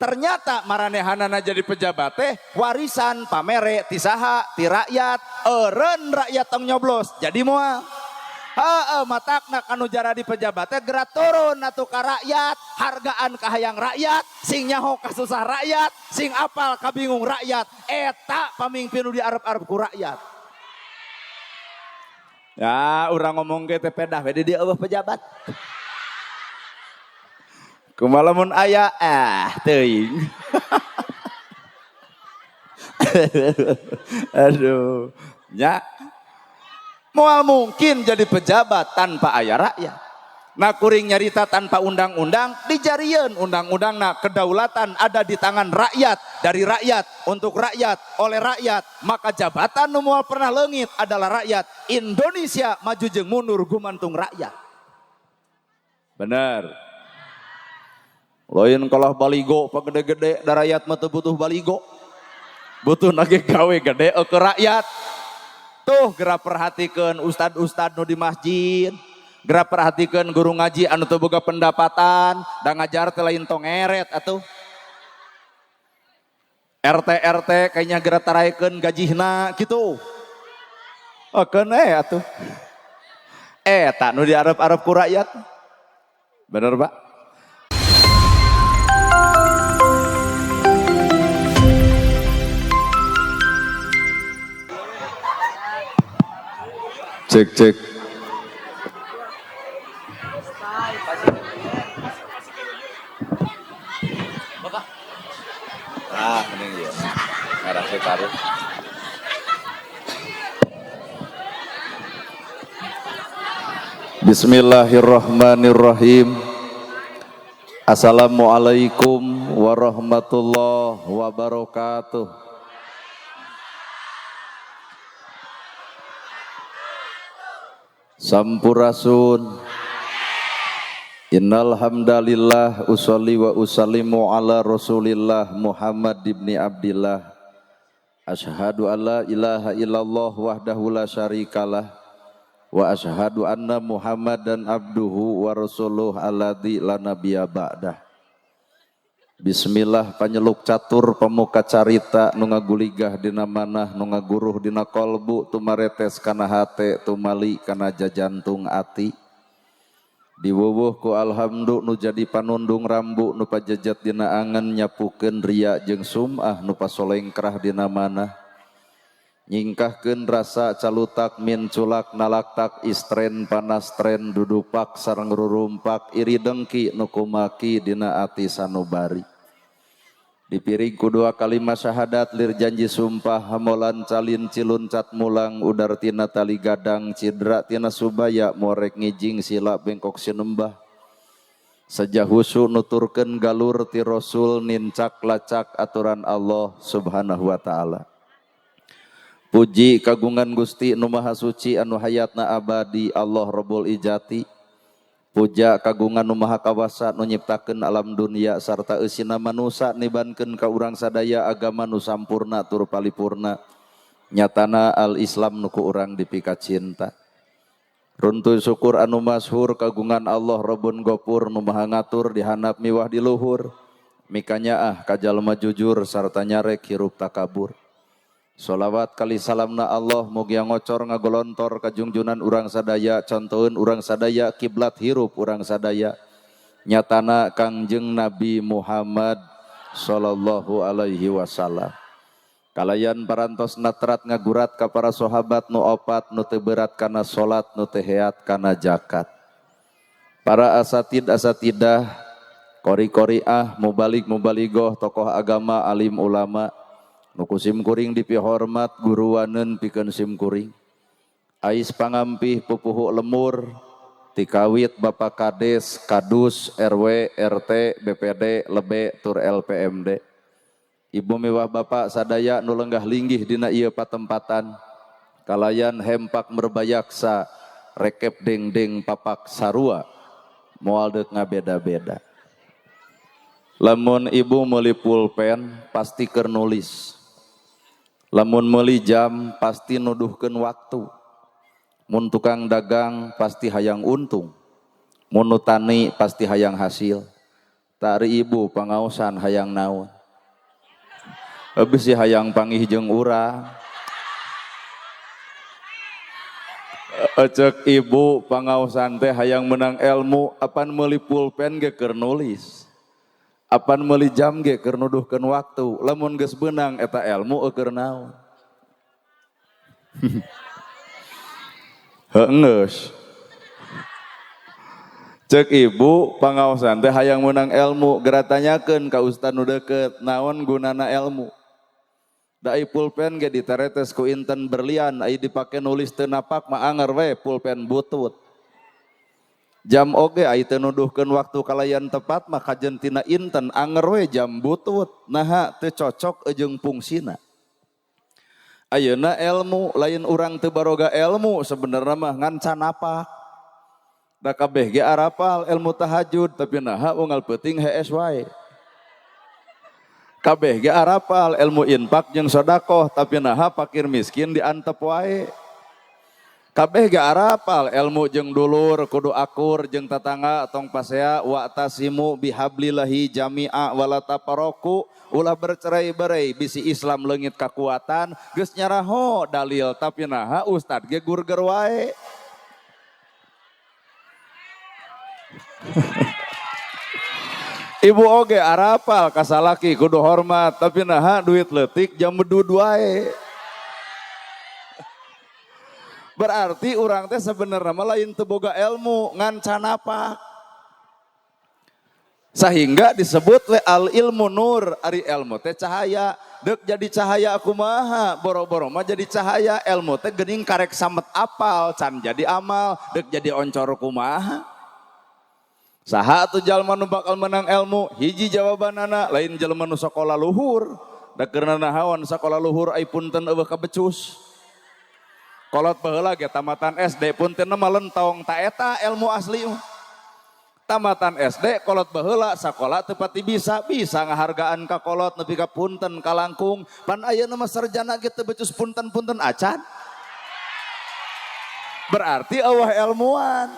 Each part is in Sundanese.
Ternyata maranehanana jadi pejabat teh warisan pamere ti saha, ti rakyat, eureun rakyat tong nyoblos jadi moal. Heeh, matakna kanu jaradi pejabat teh geura turun atuh ka rakyat, hargaan ka hayang rakyat, sing nyaho kasusah rakyat, sing apal kabingung rakyat. Eta pamimpin nu diarep-arep ku rakyat. Ya, urang ngomong ge teh pedah we di dieu eueuh pejabat. Kumaha lamun aya teuing. Aduh, nya moal mungkin jadi pejabat tanpa aya rakyat. Nah kuring nyarita tanpa undang-undang, dijarieun undang-undangna, kedaulatan ada di tangan rakyat, dari rakyat, untuk rakyat, oleh rakyat. Maka jabatan nu moal pernah leungit adalah rakyat. Indonesia maju jeung mundur gumantung rakyat. Bener. Lain kalah baligo pak gede-gede, da rakyat mah teu butuh baligo. Butuh nage gawe gede ke rakyat. Tuh geura perhatikeun ustad-ustad nu di masjid. Geura perhatikeun guru ngaji anu teu boga pendapatan, da ngajar teh lain tongeret atuh. RT RT kayaknya geura taraikeun gajihna kitu. Okeun atuh. Eta nu diarep-arep ku rakyat. Bener, Pak? Cek cek. Ah, mending ieu. Ngarah taruh. Bismillahirrahmanirrahim. Assalamualaikum warahmatullahi wabarakatuh. Sampurasun. Innal hamdalillah usolli wa usallimu ala Rasulillah Muhammad ibni Abdillah. Asyhadu alla ilaha illallah wahdahu la syarikalah wa asyhadu anna Muhammadan abduhu wa rasuluh alladzi la nabiyya ba'dah. Bismillah panyeluk catur pemuka carita nu ngaguligah dina manah nu ngaguruh dina kolbu tumaretes kana hate tumali kana jajantung ati. Diwuwuh ku alhamdu nu jadi panundung rambu nu pajejet dina angen nyapukeun ria jeung sum'ah nu pasolengkrah dina manah. Nyingkahkeun rasa calutak min culak nalaktak istren panas tren dudupak sareng rurumpak iri dengki nu kumaki dina ati sanubari. Dipiring ku dua kalimat syahadat lir janji sumpah hamolan calin ciluncat mulang udar tina tali gadang cidra tina subaya morek ngijing sila bengkok sinembah. Sejahusu nuturkeun galur ti Rasul nincak lacak aturan Allah subhanahu wa ta'ala. Puji kagungan Gusti nu Maha Suci anu hayatna abadi Allah Rabbul Ijati. Puja kagungan nu Maha Kawasa nu nyiptakeun alam dunia sarta eusina manusa nibankeun ka urang sadaya agama nu sampurna tur palipurna. Nyatana al-Islam nu ku urang dipika cinta. Runtuy syukur anu masyhur kagungan Allah Rabbun Gopur nu Maha Ngatur dihandap miwah di luhur. Mikanyaah ka jalma jujur sarta nyarek hirup takabur. Sholawat kali salamna Allah mugia ngocor ngagolontor kajungjunan urang sadaya contoheun urang sadaya kiblat hirup urang sadaya nyatana Kangjeng Nabi Muhammad sallallahu alaihi wasallam. Kalayan parantos natrat ngagurat ka para sahabat nu opat nu teu berat kana salat nu teu heat kana zakat. Para asatid asatidah kori-koriah mubalik mubaligoh tokoh agama alim ulama nu ku simkuring dipihormat guruwaneun pikeun simkuring. Ais pangampih pupuhu lemur tikawit Bapak Kades, Kadus, RW, RT, BPD, Lebe, tur LPMD. Ibu miwah bapak sadaya nu lenggah linggih dina ieu patempatan. Kalayan hempak merbayaksa, rekep dengdeng papak sarua, moal deuk ngabeda-beda. Lamun ibu meuli pulpen pasti keur nulis. Lamun meuli jam pasti nuduhkeun waktu. Mun tukang dagang pasti hayang untung. Mun nu tani pasti hayang hasil. Tari ibu pangaosan hayang naon. Bisi hayang panggih jeung urang. Cek ibu pangaosan teh hayang menang ilmu apan meuli pulpen ge keur nulis. Apan meuli jam ge keur nuduhkeun waktu. Lamun geus beunang eta ilmu keur naon. Heuh geus. Cek ibu pangaosan teh hayang menang ilmu geura tanyakeun ka ustad nu deukeut naon gunana ilmu. Da ai pulpen ge diteretes ku inten berlian ai dipake nulis teu napak mah anger we pulpen butut. Jam oge ai teu nuduhkeun waktu kalayan tepat mah kajen tina inten anger we jam butut. Naha teu cocok jeung fungsina. Ayeuna ilmu lain urang teu baroga ilmu sebenarnya mah ngan can napak. Da kabeh ge arapal ilmu tahajud tapi naha unggal peuting hees wae. Kabeh ge arapal ilmu infak jeung sedekah tapi naha fakir miskin diantep wae. Kabeh ge arapal ilmu jeung dulur kudu akur jeung tatangga tong pasea wa tasimu bihablillahi jami'a wala tafarraqu ulah bercerai-berai bisi Islam leungit kakuatan geus nyaraho dalil tapi naha ustad ge gurger wae. Ibu oge arapal kasalaki kudu hormat tapi naha duit leutik jam bedud wae. Berarti urang teh sebenarnya mah lain teu boga ilmu ngan canapak. Sehingga disebut we al ilmu nur, ari ilmu teh cahaya. Deuk jadi cahaya kumaha, boro-boro mah jadi cahaya ilmu teh geuning karek samet apal can jadi amal, deuk jadi oncor kumaha. Saha atuh jalma nu bakal menang ilmu? Hiji jawabanana lain jelema nu sakola luhur. Da keurna nahaon sakola luhur ai punten eueuh kabecus. Kolot baheula ge tamatan SD punten mah lentong ta eta ilmu asli mah. Tamatan SD kolot baheula sakola teu pati bisa bisa ngahargaan ka kolot nepi ka punten kalangkung. Pan ayeuna mah sarjana ge teu becus punten-punten acan. Berarti eueuh ilmuan.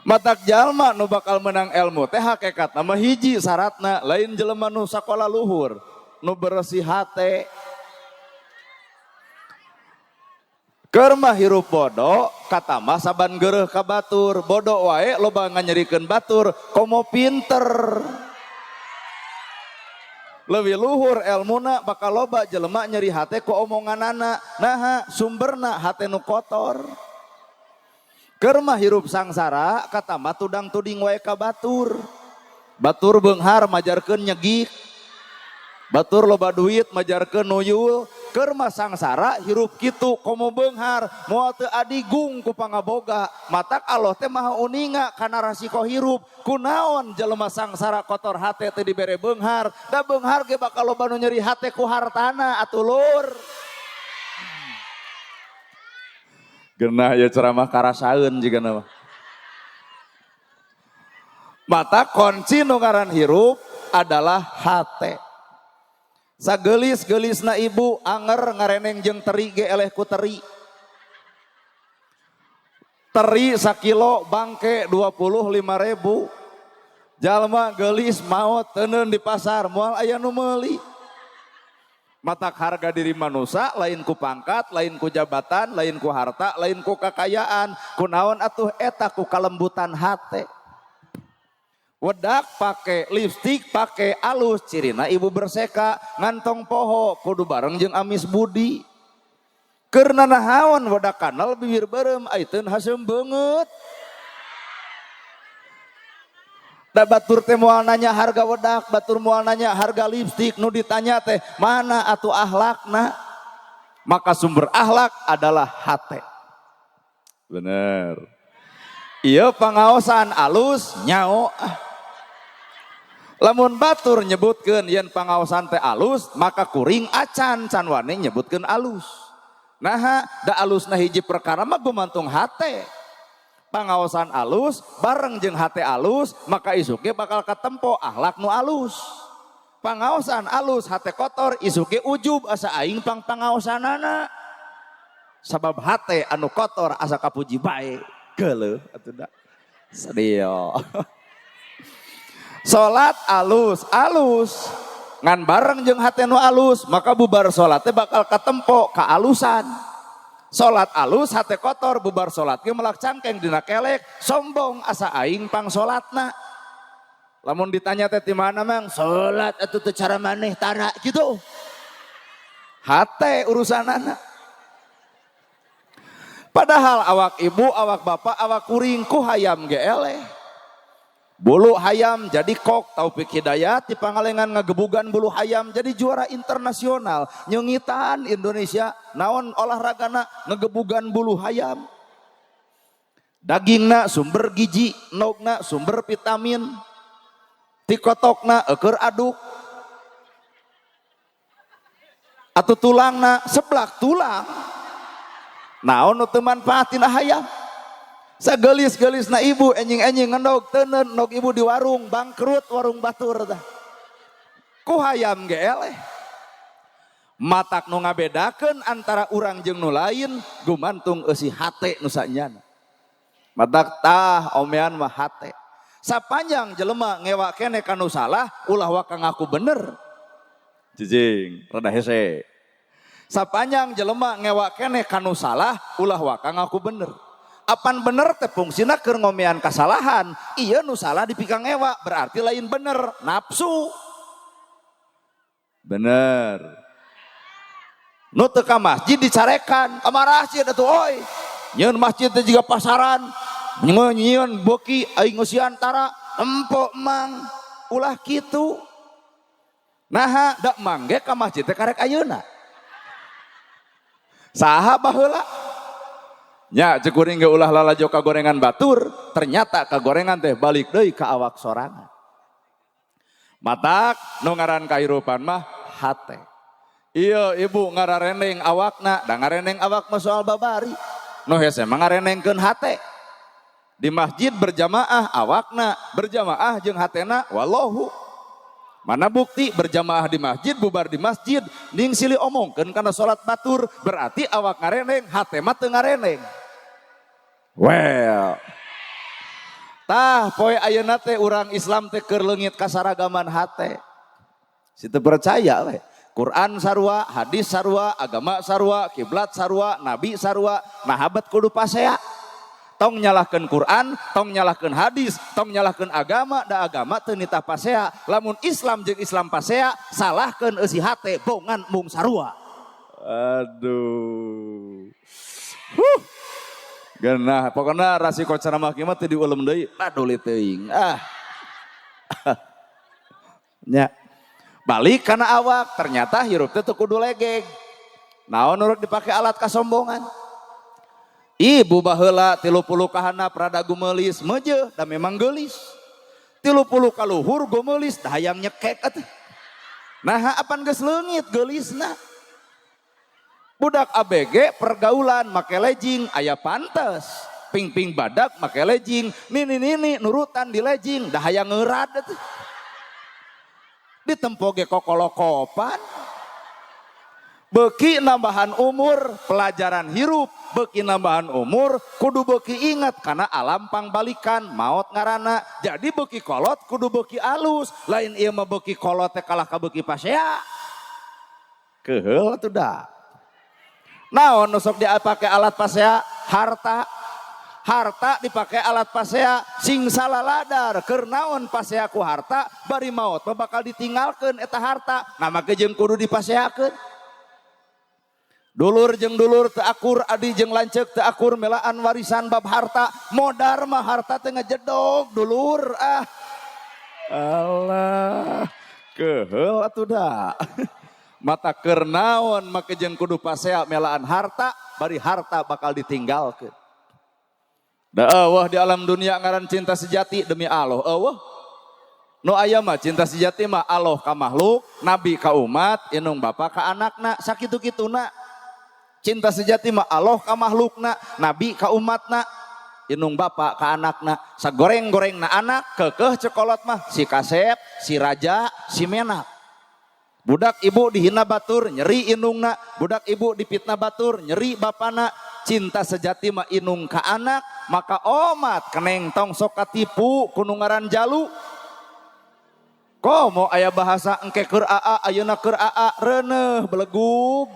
Matak jalma nu bakal menang ilmu teh hakikatna mah hiji syaratna lain jelema nu sakola luhur nu bersih hate. Keur mah hirup bodo katamah saban geureuh ka batur bodo wae loba nganyerikeun batur komo pinter. Leuwih luhur elmuna bakal loba jelema nyeri hate ku omonganana naha sumberna hate nu kotor. Keur mah hirup sangsara katamah tudang tuding wae ka batur. Batur beunghar majarkeun nyegik. Batur loba duit majarkeun nuyul. Keur mah sangsara hirup kitu komo beunghar moal teu adigung ku pangaboga. Matak Allah teh maha uninga kana rasiko hirup. Kunaon jelema sangsara kotor hate teu dibere beunghar. Da beunghar ge bakal loba nu nyeri hate ku hartana atuh lur. Genah ya ceramah karasaeun jiga nama. Mata kunci nu ngaran hirup adalah hate. Sagelis-gelisna ibu anger ngareneng jeung teri ge eleh ku teri. Teri sakilo bangke 25.000. Jalma gelis maot teuneun di pasar moal aya nu meuli. Matak harga diri manusia lain ku pangkat, lain ku jabatan, lain ku harta, lain ku kekayaan. Kunaon atuh eta ku kalembutan hate. Wedak pake, lipstik pake, alus cirina ibu berseka, ngantong poho kudu bareng jeung amis budi. Keur nanahaon wedak kanal bibir beureum aiteun haseum beungeut. Da batur teh moal nanya harga wedak, batur moal nanya harga lipstik, nu ditanya teh mana atuh akhlakna. Maka sumber akhlak adalah hate. Bener. Ieu pangaosan alus nyao. Lamun batur nyebutkeun yen pangaosan teh alus, maka kuring acan can wani nyebutkeun alus. Naha da alusna hiji perkara mah gumantung hate. Pangaosan alus bareng jeung hate alus maka isuke bakal katempo akhlak nu alus. Pangaosan alus hate kotor isuke ujub asa aing pang pangaosanana. Sabab hate anu kotor asa kapuji bae. Geuleuh atuh da. Sedih. Salat alus, alus. Ngan bareng jeung hate nu alus, maka bubar salat teh bakal katempo kaalusan. Salat alus hate kotor, bubar salat ge melak cangkeng dina kelek, sombong asa aing pang salatna. Lamun ditanya teh di mana mang? Salat atuh teu cara maneh tara gitu. Hate urusanana. Padahal awak ibu, awak bapak, awak kuring ku hayam ge eleh. Bulu hayam jadi kok Taufik Hidayat di Pangalengan ngagebugan bulu hayam jadi juara internasional. Nyeungitan Indonesia naon olahragana ngegebugan bulu hayam. Dagingna sumber gizi, endogna sumber vitamin. Tikotokna eueur aduk. Atau tulangna seblak tulang. Naon nu teu manfaat tina hayam? Sagelis-gelisna ibu enjing-enjing ngendog teuneun endog ibu di warung bangkrut warung batur tah. Ku hayam ge eleh. Matak nu ngabedakeun antara urang jeung nu lain gumantung eusi hate nu sanyana. Matak tah omean mah hate. Sapanjang jelema ngewa keneh ka nu salah ulah waka ngaku bener. Cicing, rada hese. Sapanjang jelema ngewa keneh ka nu salah ulah waka ngaku bener. Apan bener teh fungsina keur ngomean kasalahan. Ieu nu salah dipika ngewa berarti lain bener, nafsu. Bener. Nu teu ka masjid dicarekan, ka masjid atuh oi. Nyieun masjid teh jiga pasaran, nyieun beuki aing ngeusian tara, empok mang ulah kitu. Naha da mang ge ka masjid teh karek ayeuna. Saha baheula? Nya ceuk kuring ge ulah lalajo ka gorengan batur, ternyata ka gorengan teh balik deui ka awak sorangan. Matak nu ngaran kahirupan mah hate. Iya ibu ngarareneng awakna, da ngareneng awak mah soal babari. Nu hese mah ngarenengkeun hate. Di masjid berjamaah awakna, berjamaah jeung hatena wallahu. Mana bukti berjamaah di masjid, bubar di masjid, ning silih omongkeun kana salat batur, berarti awak ngareneng, hate mah teu ngareneng. Well. Tah poe ayeuna teh urang Islam teh keur leungit kasaragaman hate. Situ percaya we. Quran sarua, hadis sarua, agama sarua, kiblat sarua, nabi sarua, nah habat kudu pasea. Tong nyalahkeun Quran, tong nyalahkeun hadis, tong nyalahkeun agama, da agama teu nitah pasea. Lamun Islam jeung Islam pasea, salahkeun eusi hate bongan mung sarua. Aduh. Huh. Genah, pokoknya rasiko ceramah kieu mah teu diulem deui, paduli teuing. Ah. Nya. Balik kana awak, ternyata hirup teh teu kudu legeg. Naon urang dipake alat kasombongan? Ibu baheula 30 kahanap rada gumelis meujeuh da memang geulis. 30 kaluhur gumelis da hayang nyekek atuh. Nah apan geus leungit geulisna. Budak ABG pergaulan make legging aya pantes. Ping-ping badak make legging, nini-nini nurutan di legging da hayang ngeurad atuh. Ditempo ge kokolokopan. Beki nambahan umur, pelajaran hirup, beki nambahan umur, kudu beki ingat karena alam pangbalikan, maot ngarana. Jadi beki kolot kudu beki alus, lain ieu mah beki kolot teh kalah ka beki pasea. Keheul atuh da. Naon nu sok dipake alat pasea? Harta. Harta dipake alat pasea sing salaladar. Keur naon pasea ku harta bari maot mah bakal ditinggalkeun eta harta. Nah make jeung kudu dipaseakeun. Dulur jeung dulur teu akur, adi jeung lanceuk teu akur melaan warisan bab harta. Modar mah harta teh ngejedog dulur ah. Allah, keheul atuh da. Mata keur naon make jeung kudu pasea melaan harta, bari harta bakal ditinggalkeun. Da eueuh di alam dunia ngaran cinta sejati demi Allah. Eueuh. Nu aya mah cinta sejati mah Allah ka makhluk, nabi ka umat, indung bapa ka anakna, sakitu-kituna. Cinta sejati mah Allah ka makhlukna, nabi ka umatna, indung bapa ka anakna. Sagoreng-gorengna anak, kekeh cekolot mah si kasep, si raja, si menak. Budak ibu dihina batur, nyeri indungna. Budak ibu dipitnah batur, nyeri bapana. Cinta sejati mah indung ka anak, maka omat keneng tong sok katipu ku nu ngaran jalu. Komo aya bahasa engke keur aa ayeuna keur aa reuneuh belegug.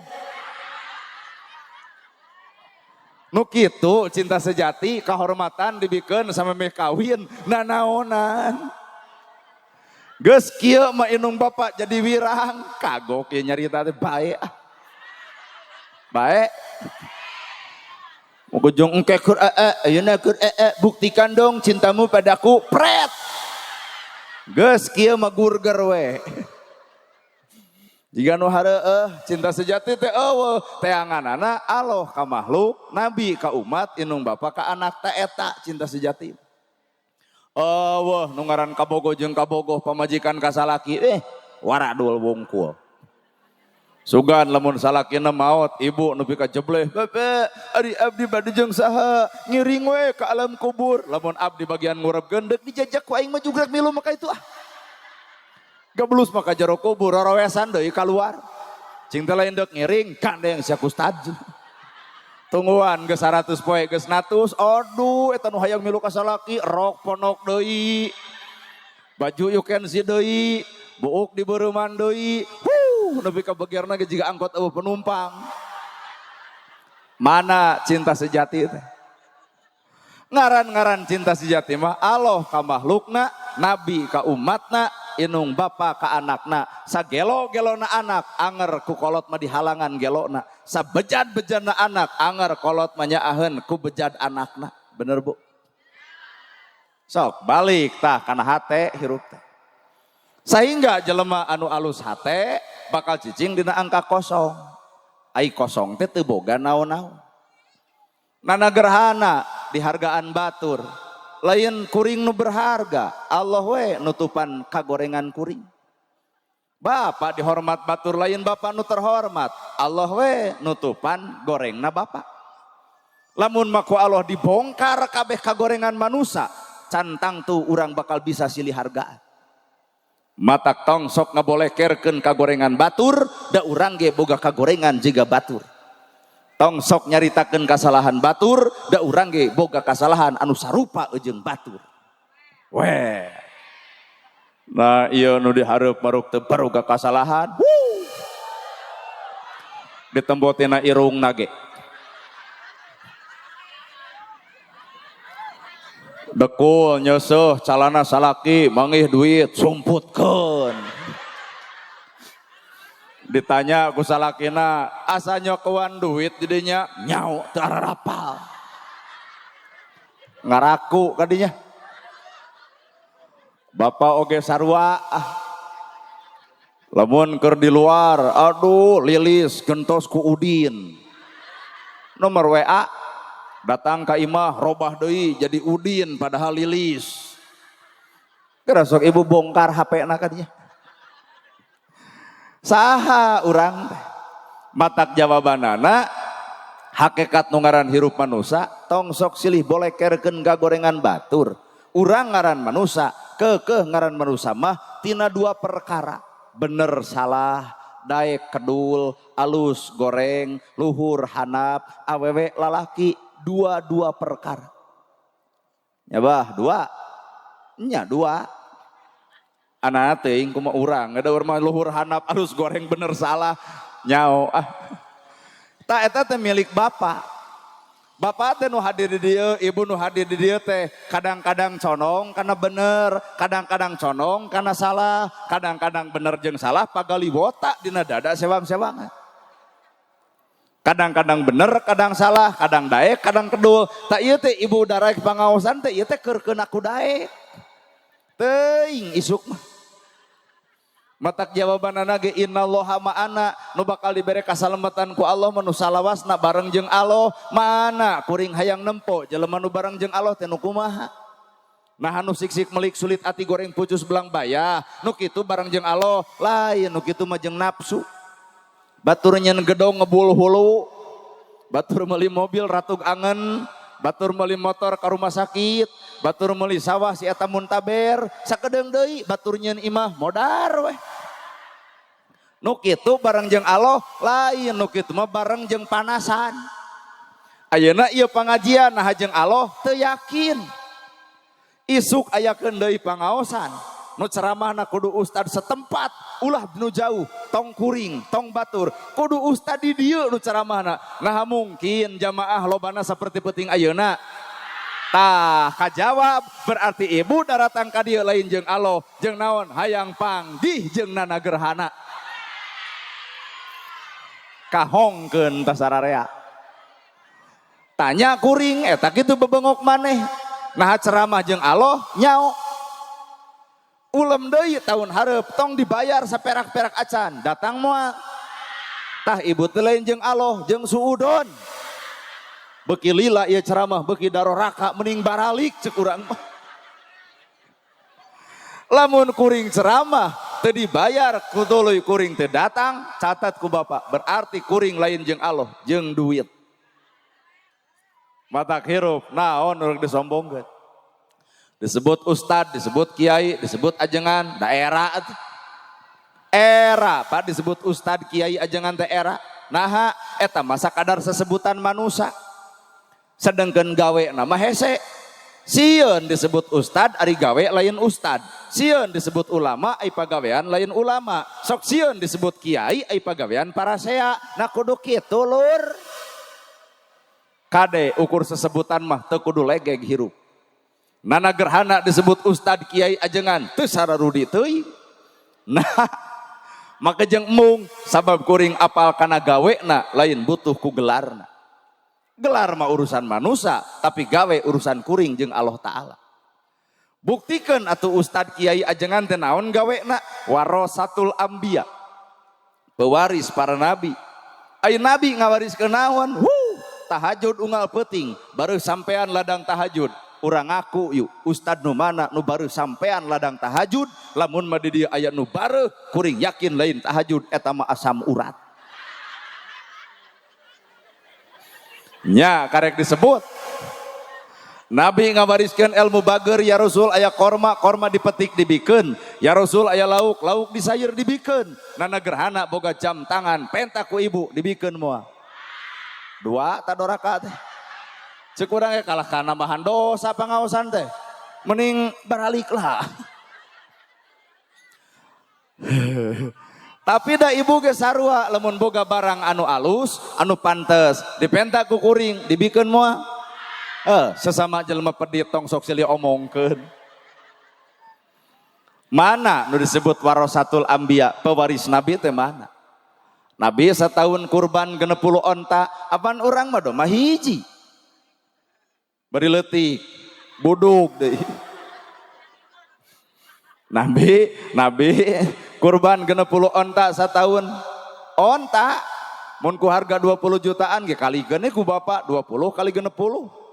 Nu kitu cinta sejati kahormatan dibikeun samemeh kawin nanaonan. Geus kieu mah indung bapak jadi wirang kagok ieu nyarita teh bae ah. Bae. Ujung engke keur aa ayeuna keur aa buktikan dong cintamu padaku pret. Geus kieu mah gurger we. Jika nu hareueuh cinta sejati teh eueuh teanganana Allah ka makhluk, nabi ka umat, indung bapa ka anak teh eta cinta sejati. Eueuh nu ngaran kabogoh jeung kabogoh pamajikan ka salaki waradul wungkul. Sugan lamun salakina maot ibu nepi ka jebleh, "Bapak, ari abdi bade jeung saha? Ngiring we ka alam kubur." Lamun abdi bagian ngurepkeun deuk dijajak ku aing mah jugrak milu maka itu ah. Geblus mah ka jero kubur rorowesan deui kaluar. Cing teh lain deuk ngiring gandeng sia ku ustad. Tungguan geus 100 poe geus natus, aduh eta nu hayang milu ka salaki rok ponok deui. Baju you can see deui, buuk dibeureuman deui. Nepi ka begerna ge jiga angkot eueuh penumpang. Mana cinta sejati teh? Ngaran-ngaran cinta sejati mah Allah ka makhlukna, nabi ka umatna, inung bapa ka anakna. Sagelo-gelona anak, anger ku kolot mah dihalangan gelona. Sabejad-bejadna anak, anger kolot mah nyaaheun ku bejad anakna. Bener Bu? Sok balik tah kana hate hirup teh. Sehingga jelema anu alus hate bakal cicing dina angka kosong. Ai kosong teh teu boga naon-naon. Nana gerhana dihargaan batur. Lain kuring nu berharga, Allah we nutupan kagorengan kuring. Bapak dihormat batur lain bapak nu terhormat, Allah we nutupan gorengna bapak. Lamun maku Allah dibongkar kabeh kagorengan manusia, cantang tuh urang bakal bisa silih hargaan. Matak tong sok ngabolekerkeun kagorengan batur, da urang ge boga kagorengan jiga batur. Tong sok nyaritakeun kasalahan batur, da urang ge boga kasalahan anu sarupa jeung batur. Weh. Nah ieu nu dihareup maruk teu baroga kasalahan. Wuh. Ditembotina irungna ge. Dekul nyeusuh calana salaki manggih duit sumputkeun. Ditanya ku salakina asa nyokewan duit didinya nyau teu ararapal. Ngaraku kadinya. Bapak oge sarua ah. Lamun keur di luar aduh lilis gentos ku Udin. Nomor WA datang ka imah robah deui jadi Udin padahal lilis. Geura sok ibu bongkar HP na kadinya. Saha urang teh? Matak jawabanana hakikat nu ngaran hirup manusa tong sok silih bolekerkeun kagorengan batur. Urang ngaran manusa, keukeuh ngaran manusa mah tina dua perkara, bener salah, daek kedul, alus goreng, luhur hanap, awewe lalaki, dua-dua perkara. Ya bah, dua. Nya dua. Anak teuing kumaha urang, ada urang mah luhur hanap alus goreng bener salah, nyao ah. Ta eta teh milik bapak. Bapak teh nu hadir di dieu, ibu nu hadir di dieu teh kadang-kadang condong kana bener, kadang-kadang condong kana salah, kadang-kadang bener jeung salah pagaliwota dina dada sewang-sewangan. Kadang-kadang bener, kadang salah, kadang daek, kadang kedul. Tak ieu teh ibu daraek pangaosan teh ieu teh keur keuna ku daek. Teuing isuk mah. Matak jawabanana ge innallaha ma'ana nu bakal dibere kasalamatan ku Allah mah nu salawasna bareng jeung Allah. Mana kuring hayang nempo jelema nu bareng jeung Allah teh nu kumaha. Nah nu sik-sik melik sulit ati goreng pucus belang bayah nu kitu bareng jeung Allah lain nu kitu mah jeung nafsu. Batur nyen gedong ngebul hulu, batur meuli mobil ratug angen, batur meuli motor ka rumah sakit, batur meuli sawah si eta muntaber, sakedeung deui batur nyen imah modar weh. Nu kitu bareng jeung Allah lain nu kitu mah bareng jeung panasan. Ayeuna ieu pangajian nah jeung Allah teu yakin. Isuk ayakeun deui pangaosan. Nu ceramahna kudu ustad setempat, ulah nu jauh, tong kuring, tong batur. Kudu ustad di dieu nu ceramahna. Nah mungkin jamaah lobana seperti peuting ayeuna. Tah kajawab berarti ibu daratang ka dieu lain jeung Allah, jeung naon hayang panggih jeung nana gerhana. Kahongkeun tah sararea. Tanya kuring eta kitu bebengok maneh. Nah ceramah jeung Allah nyao. Ulem deui tahun hareup tong dibayar saperak-perak acan, datang moal. Tah ibu teh lain jeung Allah jeung suudon. Beuki lila ieu ceramah beuki daroraka mending baralik cek urang mah. Lamun kuring ceramah teu dibayar ku tuluy kuring teu datang, catat ku bapak berarti kuring lain jeung Allah jeung duit. Matak hirup naon urang disombongkeun. Disebut ustad, disebut kiai, disebut ajengan, daerah atuh. Era, Pak disebut ustad, kiai, ajengan teh era. Naha eta masa kadar sesebutan manusia. Sedangkan gawe nama hese. Sieun disebut ustad, ari gawe lain ustad. Sieun disebut ulama, ai pagawean lain ulama. Sok sieun disebut kiai, ai pagawean parasea. Nah kudu kitu lur. Kade ukur sesebutan mah teu kudu legeg hirup. Nana gerhana disebut ustad kiai ajengan teu sararudi teuing. Nah, maka jeung embung sabab kuring apal kana gawena lain butuh ku gelarna. Gelar mah urusan manusia, tapi gawe urusan kuring jeung Allah Ta'ala. Buktikan atuh ustad kiai ajengan teh naon gawena warasatul anbiya. Pewaris para nabi. Ai nabi ngawariskeun naon? Wuh, tahajud unggal peuting, baru sampean ladang tahajud. Urang ngaku yuk, ustad nu mana nu baru sampean ladang tahajud, lamun mah di dieu aya nu bareuh, kuring yakin lain tahajud eta mah asam urat. Nya karek disebut. Nabi ngawariskeun ilmu bager ya Rasul aya korma, korma dipetik dibikeun. Ya Rasul aya lauk, lauk disayur dibikeun. Nana gerhana boga jam tangan, penta ku ibu dibikeun moal. Dua tadoraka teh. Cek urang ge kalah kana nambahan dosa pangaosan teh. Mending baraliklah. Tapi da ibu ge sarua lamun boga barang anu alus, anu pantes, dipenta ku kuring, dibikeun moal. Sesama jelema pedit tong sok silih omongkeun. Mana nu disebut warasatul anbiya, pewaris nabi teh mana? Nabi setahun kurban 60 onta, apan urang mah mah hiji. Bari leutik, buduk deui. Nabi kurban 60 onta setahun. Onta mun ku harga 20 jutaan ge kalikeun ku bapak 20 kali 60.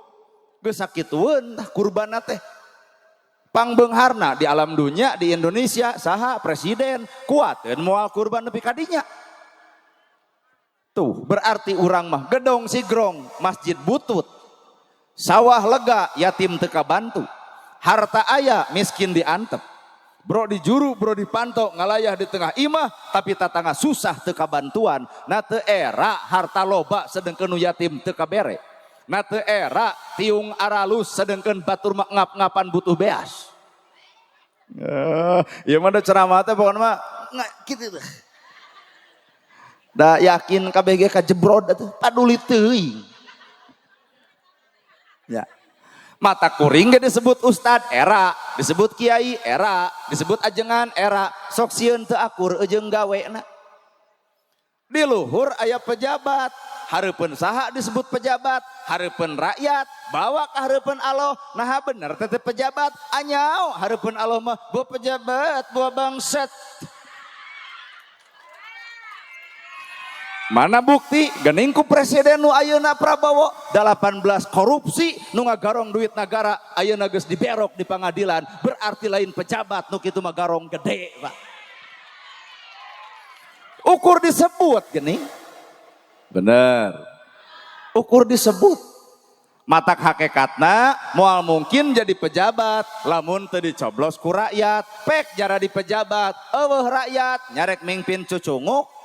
Geus sakitueun tah kurbanna teh. Pangbeungharna di alam dunia di Indonesia saha presiden kuateun moal kurban nepi ka dinya. Tuh berarti urang mah gedong sigrong masjid butut. Sawah lega yatim teu kabantu. Harta aya miskin diantep. Bro di juru, bro di panto, ngalayah di tengah imah, tapi tatangga susah teu kabantuan. Na teu era harta loba sedengkeun nu yatim teu kabere. Na teu era tiung aralus sedengkeun batur mah ngap-ngapan butuh beas. Ieu mah da ceramah teh pokona mah nggak kitu teh. Da yakin kabeh ge kajebrod atuh, paduli teuing. Ya. Mata kuring ge disebut ustad era, disebut kiai era, disebut ajengan era, sok sieun teu akur jeung gawena. Di luhur aya pejabat, hareupeun saha disebut pejabat, hareupeun rakyat, bawa ka hareupeun Allah, naha bener teh pejabat, anyao hareupeun Allah mah buah pejabat, buah bangsat. Mana bukti gening ku presiden nu ayeuna Prabowo 18 korupsi nu ngagarong duit negara ayeuna geus diberok di pengadilan, berarti lain pejabat nu kitu mah garong gede, Pak. Ukur disebut gening. Bener. Ukur disebut. Matak hakikatna moal mungkin jadi pejabat lamun teu dicoblos ku rakyat, pek jara di pejabat, eueuh rakyat nyarek mingpin cucunguk.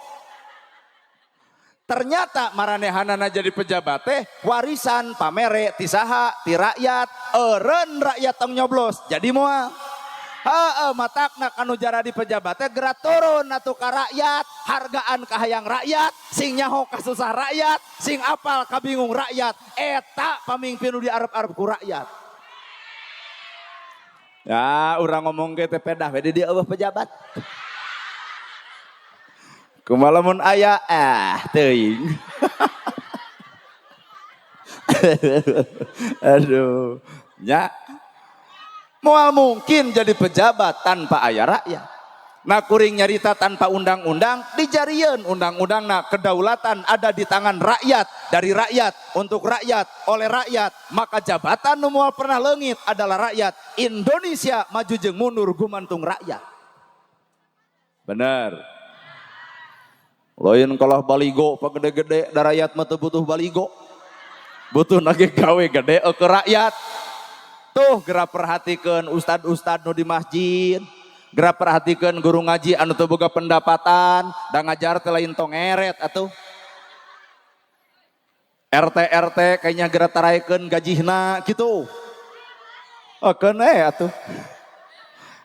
Ternyata maranehanana jadi pejabat teh warisan pamere ti saha ti rakyat, eureun rakyat tong nyoblos jadi moal. Heeh, matakna kanu jaradi pejabat teh geura turun atuh ka rakyat, hargaan ka hayang rakyat, sing nyaho kasusah rakyat, sing apal kabingung rakyat. Eta pamimpin nu diarep-arep ku rakyat. Ya, urang ngomong ge teh pedah we di dieu eueuh pejabat. Kumaha lamun aya teuing. Aduh, nya. Moal mungkin jadi pejabat tanpa aya rakyat. Nah kuring nyarita tanpa undang-undang, dijarieun undang-undangna, kedaulatan ada di tangan rakyat, dari rakyat, untuk rakyat, oleh rakyat. Maka jabatan nu moal pernah leungit adalah rakyat. Indonesia maju jeung mundur gumantung rakyat. Bener. Lain kalah baligo pa gede-gede, da rakyat mah teu butuh baligo. Butuh nage gawe gede ke rakyat. Tuh geura perhatikeun ustad-ustad nu di masjid. Geura perhatikeun guru ngaji anu teu boga pendapatan, da ngajar teh lain tongeret atuh. RT RT kayaknya geura taraikeun gajihna gitu. Okeun atuh.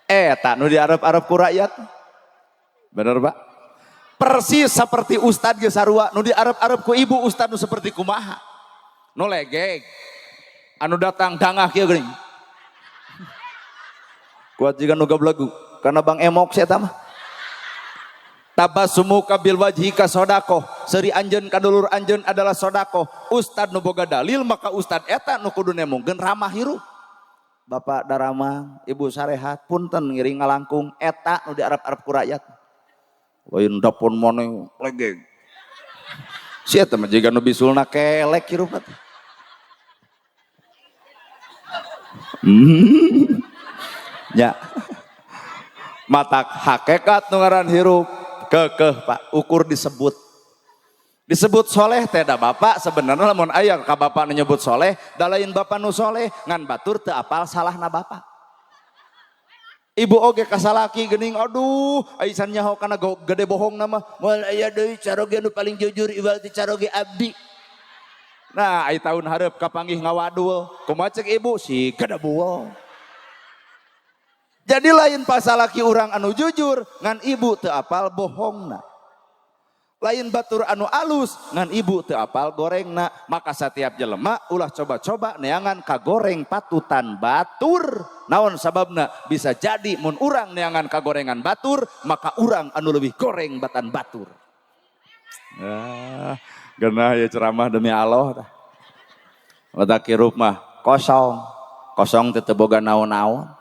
Eta nu diarep-arep ku rakyat. Bener, Pak? Persis seperti ustad ge sarua nu diarep-arep ku ibu ustad nu seperti kumaha. Nu legeg. Anu datang dangah kieu geuning. Kuat jiga nu gablagu karena Bang Emok saya mah. Tabassumuka bil wajhika sodaqoh. Seuri anjeun ka dulur anjeun adalah sodaqoh. Ustad nu boga dalil maka ustad eta nu kudu nemongkeun ramah hirup. Bapak daramang, ibu sarehat, punten ngiring ngalangkung eta nu diarep-arep ku rakyat. Lain dapon maneh legeg. Si eta mah jiga nu bisulna kelek hirup teh. Ya. Matak hakikat nu ngaran hirup kekeh Pak, ukur disebut. Disebut soleh teh da bapak sebenarnya lamun aya ka bapak nu nyebut soleh, da lain bapak nu soleh, ngan batur teu apal salahna bapak. Ibu oge kasalaki geuning aduh aisan nyaho kana gede bohongna mah, moal aya deui caroge nu paling jujur iwal ti caroge abdi. Nah, ai tahun hareup kapanggih ngawadul, kumaha cek ibu si gede buol. Jadi lain pasalaki urang anu jujur, ngan ibu teu apal bohongna. Lain batur anu alus, ngan ibu teu apal gorengna. Maka setiap jelema ulah coba-coba neangan kagoreng patutan batur. Naon sababna? Bisa jadi mun urang neangan kagorengan batur, maka urang anu leuwih goreng batan batur. Ah, genah ya ceramah demi Allah tah. Letak hirup mah kosong. Kosong teh teu boga naon-naon.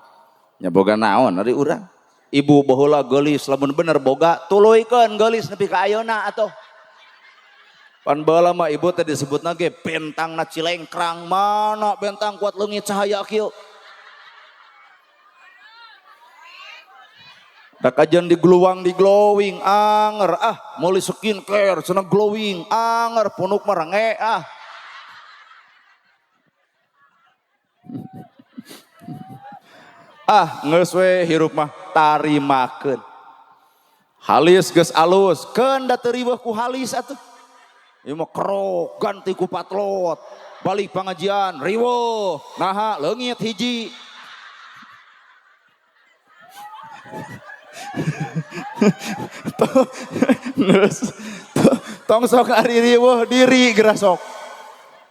Nya boga naon ari urang. Ibu baheula geulis lamun bener boga tuluykeun geulis nepi ka ayeuna atuh. Pan baheula mah ibu teh disebutna ge bentangna Cilengkrang, mana bentang kuat leungit cahaya kieu. Da kajian di gluwang di glowing anger ah meuli skincare cenah glowing anger punuk mah renge ah. Ah geus we hirup mah tarimakeun. Halis geus alus, keun da teu riweuh ku halis atuh. Ieu mah kerok ganti ku patlot, balik pangajian riweuh, naha leungit hiji. Tong sok ari riweuh diri geura sok.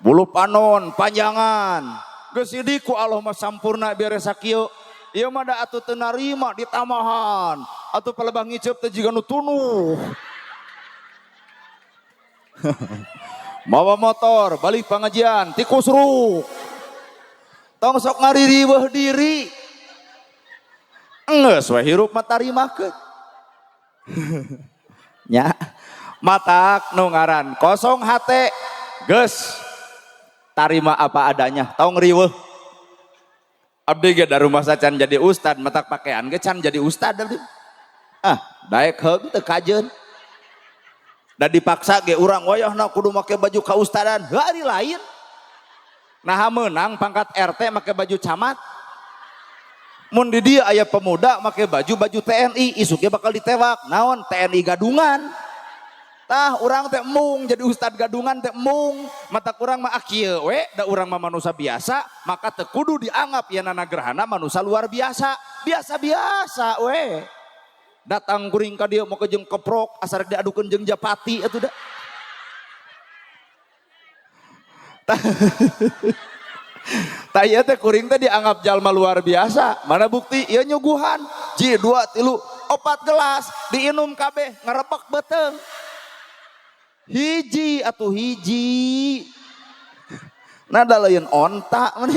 Bulu panon panjangan. Geus sidik ku Allah mah sampurna beres sakieu. Ieu mah da atuh teu narima ditamahan. Atuh palebah ngiceup teh jiga nu tunuh. Mawa motor balik pangajian tikus ruk. Tong sok ngaririweuh diri. Enggeus we hirup mah tarimakeun. Nya matak nu ngaran kosong hate geus tarima apa adanya tong riweuh. Abdi ge da rumah sacan jadi ustad matak pakaian ge can jadi ustad abdi. Ah, daek heug teu kajeun. Da dipaksa ge urang wayahna kudu make baju kaustadan, heuh ari lain. Naha meunang pangkat RT make baju camat. Mun di dieu aya pemuda make baju-baju TNI, isuk ge bakal ditewak. Naon TNI gadungan. Tah urang teh mung jadi ustad gadungan teh mung mata kurang mah kieu we da urang mah manusia biasa maka teu kudu dianggap yeunana gerhana manusia luar biasa, biasa-biasa we. Datang kuring ka dieu make jeung keprok asa rek diadukeun jeung japati atuh da. Tah ieu teh kuring teh dianggap jalma luar biasa. Mana bukti ieu nyuguhan ji 2 3 4 gelas diinum kabeh ngerebek beuteung. Hiji atuh hiji. Nada lain onta meni.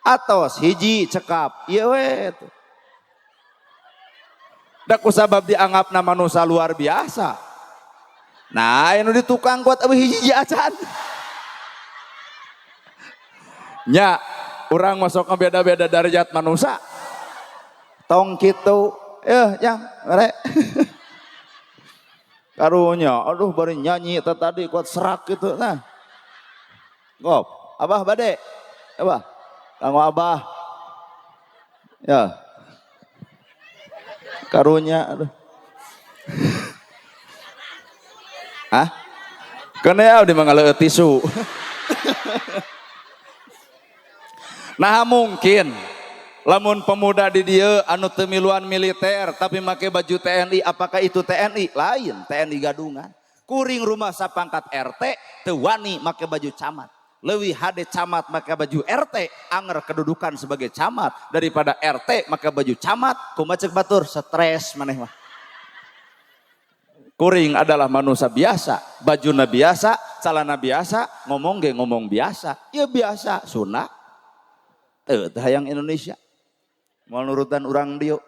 Atos hiji cekap ieu we. Da kusabab dianggapna manusia luar biasa. Nah, anu di tukang kuat eueuh hiji acan. Nya, urang masuk ke beda-beda derajat manusia. Tong kitu, yang mere. Karunya, aduh bari nyanyi tadi kuat serak gitu. Nah, gop, abah bade, abah, kanggo abah, ya, karunya, aduh. Hah? Kena ya di mangaleueut tisu. Nah mungkin lamun pemuda di dieu anu teu miluan militer tapi make baju TNI, apakah itu TNI? Lain, TNI gadungan. Kuring rumah sapangkat RT teu wani make baju camat. Leuwih hade camat make baju RT anger kedudukan sebagai camat daripada RT make baju camat kumaha ceuk batur stres maneh mah. Kuring adalah manusia biasa, bajuna biasa, calana biasa, ngomong ge ngomong biasa. Ieu biasa, sunah. Teu hayang Indonesia. Moal nurutan urang dieu.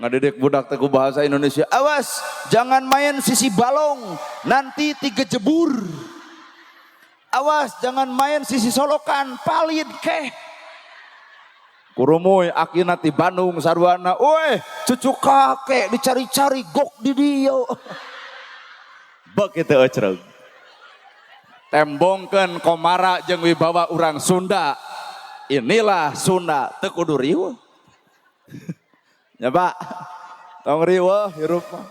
Ngadedek budak teh ku bahasa Indonesia. Awas, jangan main sisi balong, nanti tiga jebur. Awas, jangan main sisi solokan, palid keh. Kurumuy akina ti Bandung sarwana, weh, cucu kakek dicari-cari gok di dieu. Begitu ecreg. Tembongkeun komara jeung wibawa urang Sunda. Inilah Sunda, teu kudu riweuh. Ya Pak, tong riweuh hirup mah.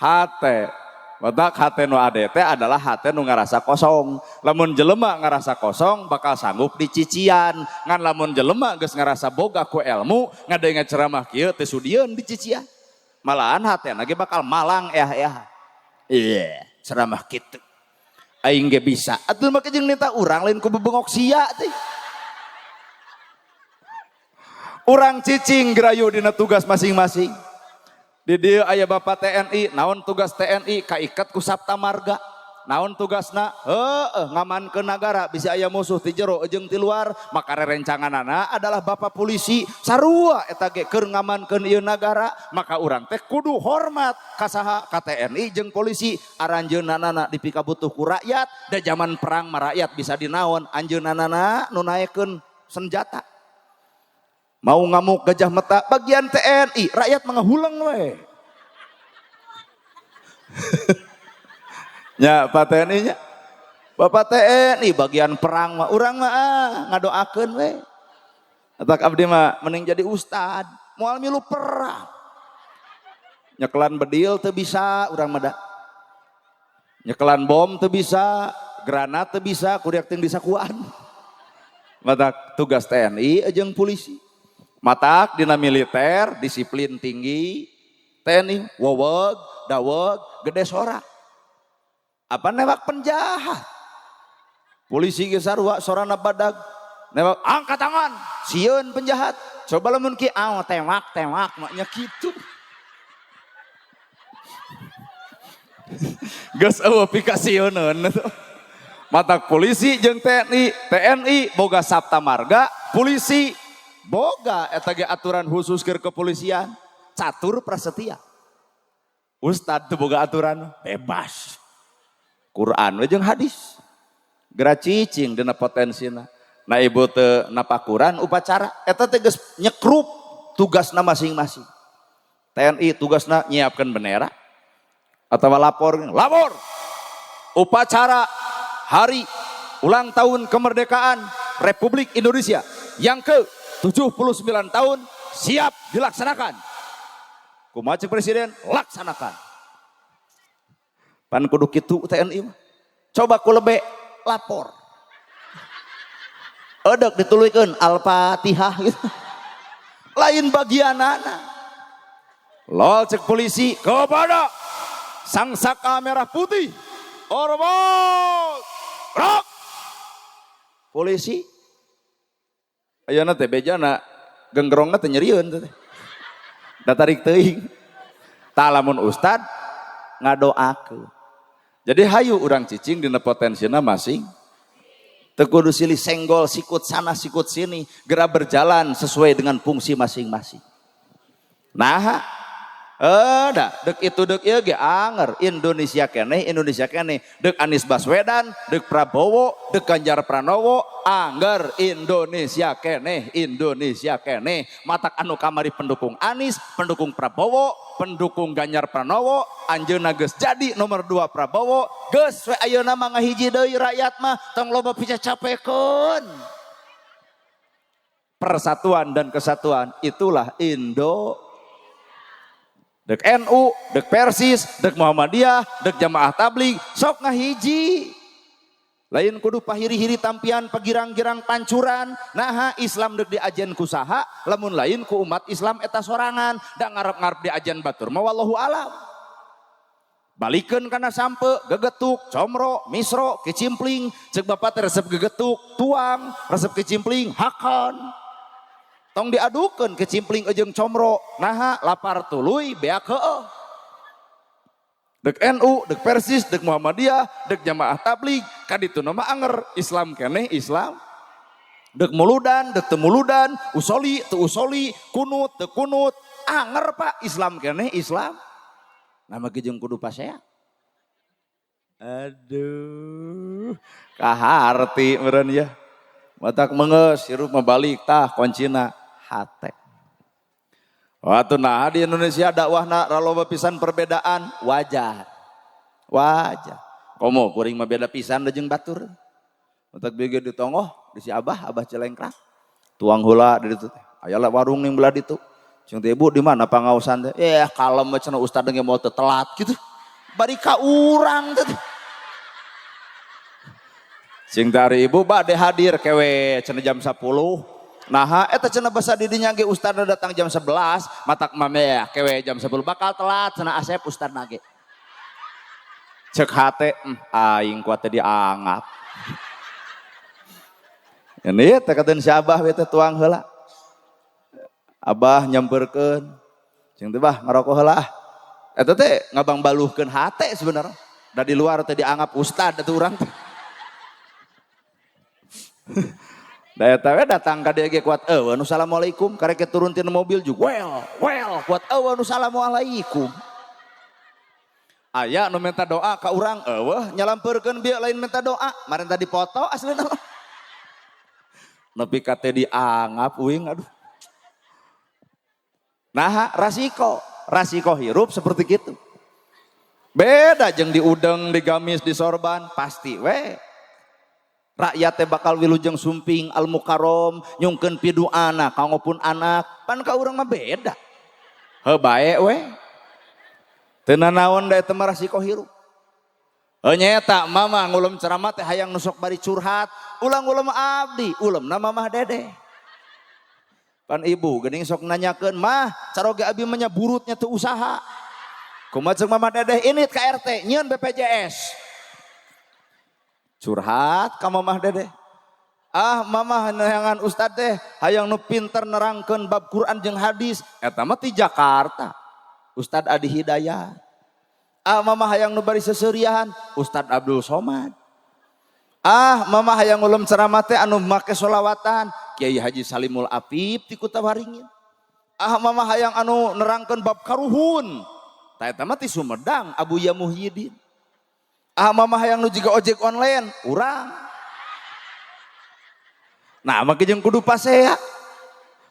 Hate, matak hate nu ade teh adalah hate nu ngarasa kosong. Lamun jelema ngarasa kosong bakal sanggup dicician. Ngan lamun jelema geus ngarasa boga ku ilmu, ngadenge ceramah kieu teu sudieun dicician. Malahan hatena ge bakal malang eah-eah. Iya, ceramah kitu. Aing ge bisa. Atuh make jeung nita urang lain ku bebengok sia teh. Urang cicing gerayu dina tugas masing-masing. Di dieu aya Bapak TNI, naon tugas TNI kaiket ku Sapta Marga. Naon tugasna? Heueuh, ngamankeun nagara bisa aya musuh ti jero jeung ti luar, maka rerencanganana adalah Bapak polisi sarua eta ge keur ngamankeun ieu nagara, maka urang teh kudu hormat ka saha? Ka TNI jeung polisi. Aranjeunana dipikabutuh ku rakyat, da zaman perang mah rakyat bisa dinaon, anjeunana nu naekeun senjata. Mau ngamuk gajah meta bagian TNI, rakyat mangahuleng we. Ya Pak TNI nya. Bapak TNI bagian perang mah urang mah ngadoakeun we. Atak abdi mah mending jadi ustad, moal milu perang. Nyekelan bedil teu bisa urang mah da. Nyekelan bom teu bisa, granat teu bisa, kuriak ting disakuan. Matak tugas TNI jeung polisi. Matak dina militer disiplin tinggi, TNI weweg, daweg, gede sora. Apa newak penjahat. Polisi ge sarua sorana badag. Newak angkat tangan, sieun penjahat. Coba lamun ki aw tewak tewak maknya kitu. Geus eueuh pikasieuneun. Matak polisi jeung TNI, TNI boga Sapta Marga, polisi boga eta ge aturan khusus keur kepolisian, catur prasetya. Ustad teu boga aturan, bebas. Quran we jeung hadis. Geura cicing dina potensina. Nah ibu teu napakuran upacara eta teh geus nyekrup tugasna masing-masing. TNI tugasna nyiapkeun bendera atawa lapor, lapor. Upacara hari ulang tahun kemerdekaan Republik Indonesia yang ke 79 tahun siap dilaksanakan. Kumaha cek presiden? Laksanakan. Pan kudu kitu TNI mah. Coba ku lebe lapor. Edek dituluykeun Al-Fatihah gitu. Lain bagianana. Lol cek polisi kepada sang saka merah putih. Hormat. Rok. Polisi ayeuna teh bejana genggerongna teh nyerieun teh. Da tarik teuing. Tah lamun ustad ngadoakeun. Jadi hayu urang cicing dina potensina masing. Teu kudu silih senggol sikut sana sikut sini, geura berjalan sesuai dengan fungsi masing-masing. Nah, da dek itu dek ieu ge anger Indonesia keneh Indonesia keneh, dek Anies Baswedan, dek Prabowo, dek Ganjar Pranowo, angger Indonesia keneh Indonesia keneh. Matak anu kamari pendukung Anies, pendukung Prabowo, pendukung Ganjar Pranowo, anjeunna geus jadi nomor 2 Prabowo, geus we ayeuna mah ngahiji deui rakyat mah, tong loba picacapekeun. Persatuan dan kesatuan itulah Indo. Dek NU, dek Persis, dek Muhammadiyah, dek Jamaah Tabligh, sok ngahiji. Lain kudu pahiri-hiri tampian pagirang-girang pancuran, naha Islam dek diajen ku saha, lamun lain ku umat Islam eta sorangan, da ngarep-ngarep diajen batur mah wallahu alam. Balikeun kana sampe, gegetuk, comro, misro, kicimpling, cek bapak teh resep gegetuk, tuang, resep kicimpling, hakan. Tong diadukeun kecimpling jeung comro, naha lapar tuluy beak heueuh. Dek NU, dek Persis, dek Muhammadiyah, dek Jamaah Tabligh, kadituna mah anger Islam keneh Islam. Dek muludan, dek teu muludan, usoli, teu usoli, kunut, teu kunut, anger Pak, Islam keneh Islam. Nama ge jeung kudu pasea. Aduh, kaharti meureun ya. Matak mengeus hirup mah balik tah kuncina hate. Waktu nah di Indonesia dakwahna raloba pisan perbedaan wajar. Wajar. Komo kuring mah beda pisan da jeung batur. Matak bieu di tonggoh di si Abah, Abah Cilengkrang. Tuang heula di ditu teh. Aya lah warung yang belah ditu. Jeung teh ibu di mana pangaosan teh? Eh kalem we cenah ustad ge mau teu telat gitu. Bari ka urang teh. Sing dari ibu bade hadir kewe cenah jam 10. Naha eta cenah basa di dinya ge ustadna datang jam 11, matak mame ya kewe jam 10 bakal telat cenah Asep ustadna ge. Cek hate, aing kuat teh dianggap. Ini teh kateun si Abah we teh tuang heula. Abah nyamperkeun. Cing teh bah ngarokok heula ah. Eta teh ngabangbaluhkeun hate sebenarnya. Da di luar teh dianggap ustad atuh urang teh. Da eta we datang ka dieu ge kuat eueuh nu assalamualaikum karek turun tina mobil juga well kuat eueuh nu assalamualaikum. Aya nu minta doa ka urang eueuh nyalampeurkeun bieu lain minta doa marenta dipoto aslina mah. Nepi ka teh dianggap uing aduh. Naha rasiko, rasiko hirup seperti gitu. Beda jeung diudeng, digamis, disorban pasti we. Rakyat teh bakal wilujeng sumping al mukarrom nyungkeun piduana kanggo pun anak pan ka urang mah beda. Heuh bae we. Teu nanaon da eta mah rasiko hirup. Heuh nyaeta mama ngulem ceramah teh hayang nu sok bari curhat, ulang ulem abdi, ulemna mamah dedeh. Pan ibu geuning sok nanyakeun, "Mah, caroge abi mah nya burutnya teu usaha." Kumaha ceuk mamah dedeh init ka RT nyieun BPJS. Curhat ka mamah dedeh. Ah mamah neangan ustad teh hayang nu pinter nerangkeun bab Quran jeung hadis eta mah ti Jakarta. Ustad Adi Hidayat. Ah mamah hayang nu bari seuseurian Ustad Abdul Somad. Ah mamah hayang ulem ceramah teh anu make solawatan Kiai Haji Salimul Afif ti Kutawaringin. Ah mamah hayang anu nerangkeun bab karuhun. Tah eta mah ti Sumedang Abuya Muhyiddin. Ah mamah hayang nu jiga ojek online urang. Nah make jeung kudu pasea.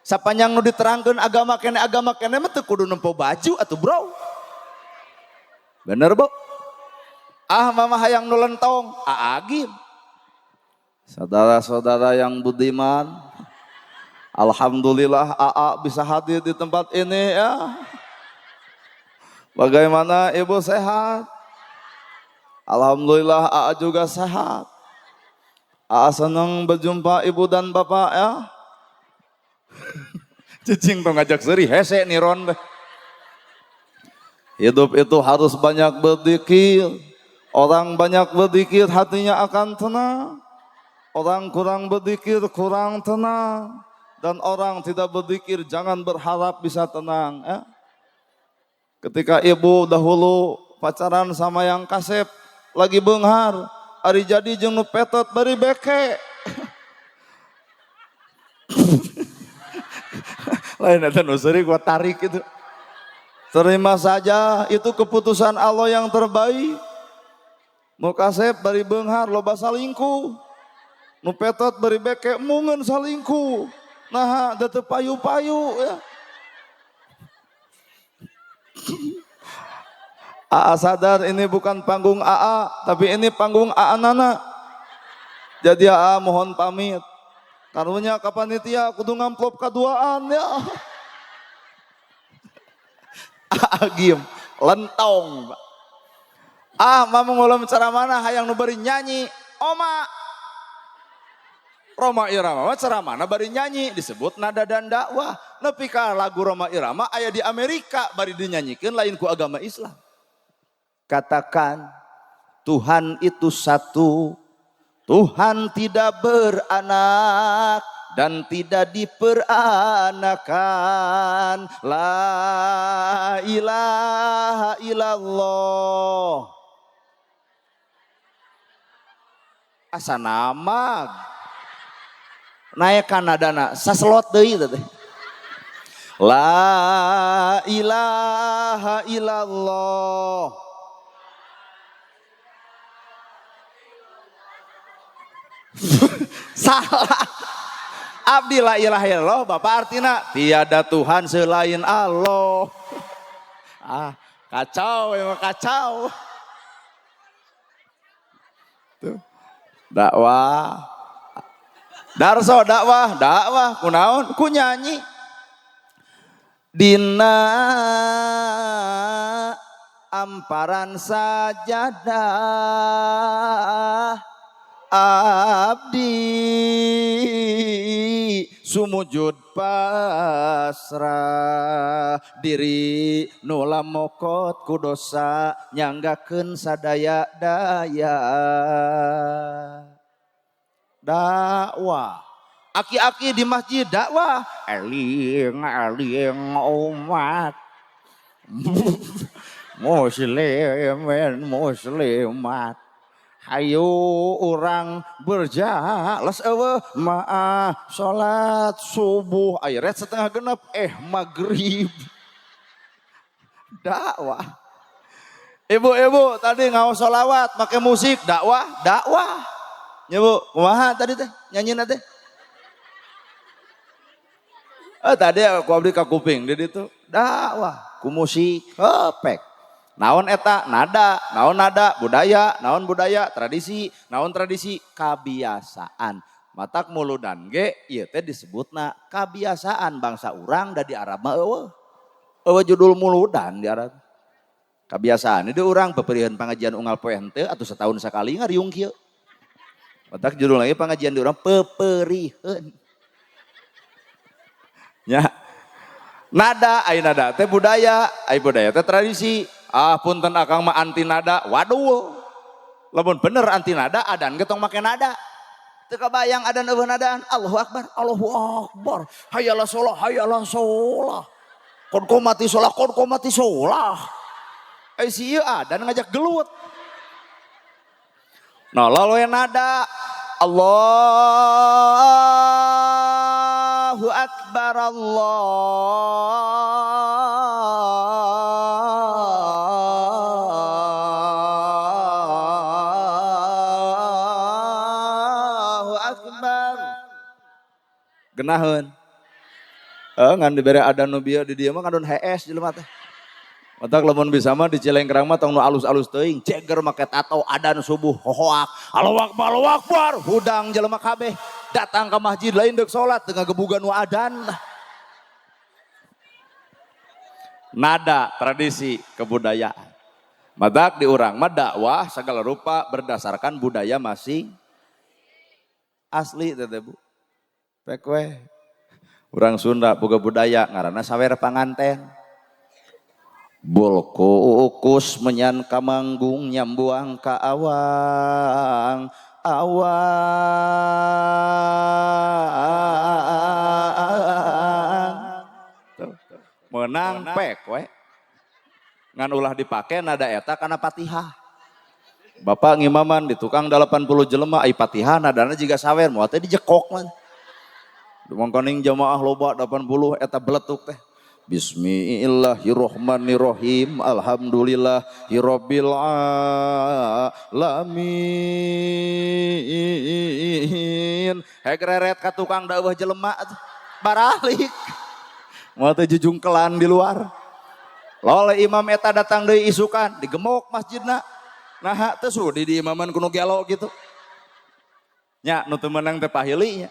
Sapanjang nu diterangkeun agama keneh mah teu kudu nempo baju atuh bro. Bener bu? Ah mama hayang nu lentong, aagim. Saudara-saudara yang budiman, alhamdulillah AA bisa hadir di tempat ini ya. Bagaimana ibu sehat? Alhamdulillah Aa juga sehat. Aa senang berjumpa ibu dan bapak ya. Cicing tong ngajak seuri hese niron teh. Hidup itu harus banyak berzikir. Orang banyak berzikir hatinya akan tenang. Orang kurang berzikir kurang tenang. Dan orang tidak berzikir jangan berharap bisa tenang. Ya. Ketika ibu dahulu pacaran sama yang kasep lagi beunghar, ari jadi jeung nu petot bari beke. Lain eta nu seuri gua tarik itu. Terima saja itu keputusan Allah yang terbaik. Nu kasep bari beunghar loba salingkuh. Nu petot bari beke mungeun salingkuh. Nah, da teu payu-payu ya. Aa sadar ini bukan panggung Aa, tapi ini panggung Aa Nana. Jadi Aa mohon pamit. Karunya ka panitia kudu ngamplop kaduaan ya. Aa giem, lentong. Ah, mamung ulah cara mana hayang nu bari nyanyi, Oma. Rhoma Irama mah ceramahna bari nyanyi disebut nada dan dakwah. Nepi ka lagu Rhoma Irama aya di Amerika bari dinyanyikeun lain ku agama Islam. Katakan Tuhan itu satu, Tuhan tidak beranak dan tidak diperanakan. La ilaha illallah. Asa namag. Naik kanadana saselot deui teh. La ilaha illallah. Salah. Abdi la ilaha illallah bapak artina tiada Tuhan selain Allah. Ah, kacau emang kacau. Tuh. Dakwah. Darso dakwah, dakwah kunaon? Ku nyanyi. Dina amparan sajadah abdi sumujud pasrah diri nu lamokot ku dosa nyanggakeun sadaya daya. Dakwah. Aki-aki di masjid dakwah. Eling-eling umat. Muslimin muslimat. Hayu urang berjalas eueuh maah salat subuh aya 5:30 maghrib. Dakwah. Ibu-ibu tadi ngaos sholawat make musik dakwah, dakwah. Ya bu, kumaha tadi teh nyanyiin teh? Oh, tadi aku abdi ka kuping di ditu dakwah ku musik hepek. Naon eta nada, naon nada budaya, naon budaya tradisi, naon tradisi kabiasaan. Matak muludan ge ieu teh disebutna kabiasaan bangsa urang da di Arab mah eueuh. Eueuh judul muludan di Arab. Kabiasaan di urang peperihan pangajian unggal poe henteu atuh setahun sakali ngariung kieu. Matak judul lagi pengajian di urang peperiheun. Ya. Nada, ai nada teh budaya, ai budaya teh tradisi. Ah punten akang mah anti nada, waduh. Lamun bener anti nada, adan ge tong make nada. Teu kabayang adan eueuh nadaan. Allahu akbar, Allahu akbar. Hayalah sholah, hayalah sholah. Kon komati sholah, kon komati sholah. Eh si ieu adan ngajak gelut. Nah lalu yang nada Allahu Akbar Allahu Akbar. Genaheun. Ngan dibere adan nu bieu di dieu mah ngandun hees jelema teh. Matak lamun bisa mah di Cilengkrang mah tong nu alus-alus teuing, ceger make tato adan subuh hohoak. Allahu akbar, Allahu akbar, hudang jelema kabeh datang ke masjid lain deuk salat teu ngagebugan nu adan. Nada tradisi kebudayaan. Matak di urang mah dakwah segala rupa berdasarkan budaya masing asli teh Bu. Pek we. Urang Sunda boga budaya ngaranna sawer panganten. Bolko ukus menyan kamanggung nyambuang ka awang awang. Menang pek we. Ngan ulah dipake nada eta kana Fatihah. Bapak ngimaman di tukang 80 jelema ai Fatihah nadana jiga sawer moal teh dijekok mah. Mangkaning jamaah loba 80 eta beletuk teh. Bismillahirrahmanirrahim. Alhamdulillahirabbil alamin. Hegreret ka tukang dakwah jelema baralik. Moal teh jujungkelan di luar. Lole imam eta datang deui isukan digemok masjidna. Nah teu sudi di imaman kuno gelo gitu. Nya nu teu meunang teh pahili nya.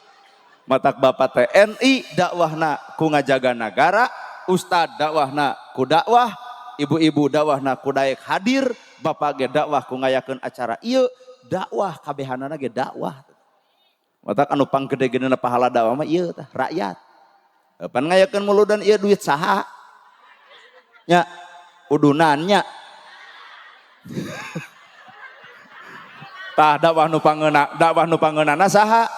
Matak bapak TNI dakwahna ku ngajaga nagara, ustad dakwahna ku dakwah, ibu-ibu dakwahna ku daek hadir, bapak ge dakwah ku ngayakeun acara ieu, dakwah kabehanana ge dakwah. Matak anu panggede-gedena pahala dakwah mah ieu tah rakyat. Pan ngayakeun muludan ieu duit saha? Nya udunan nya. Tah dakwah nu pangeuna, dakwah nu pangeunana saha?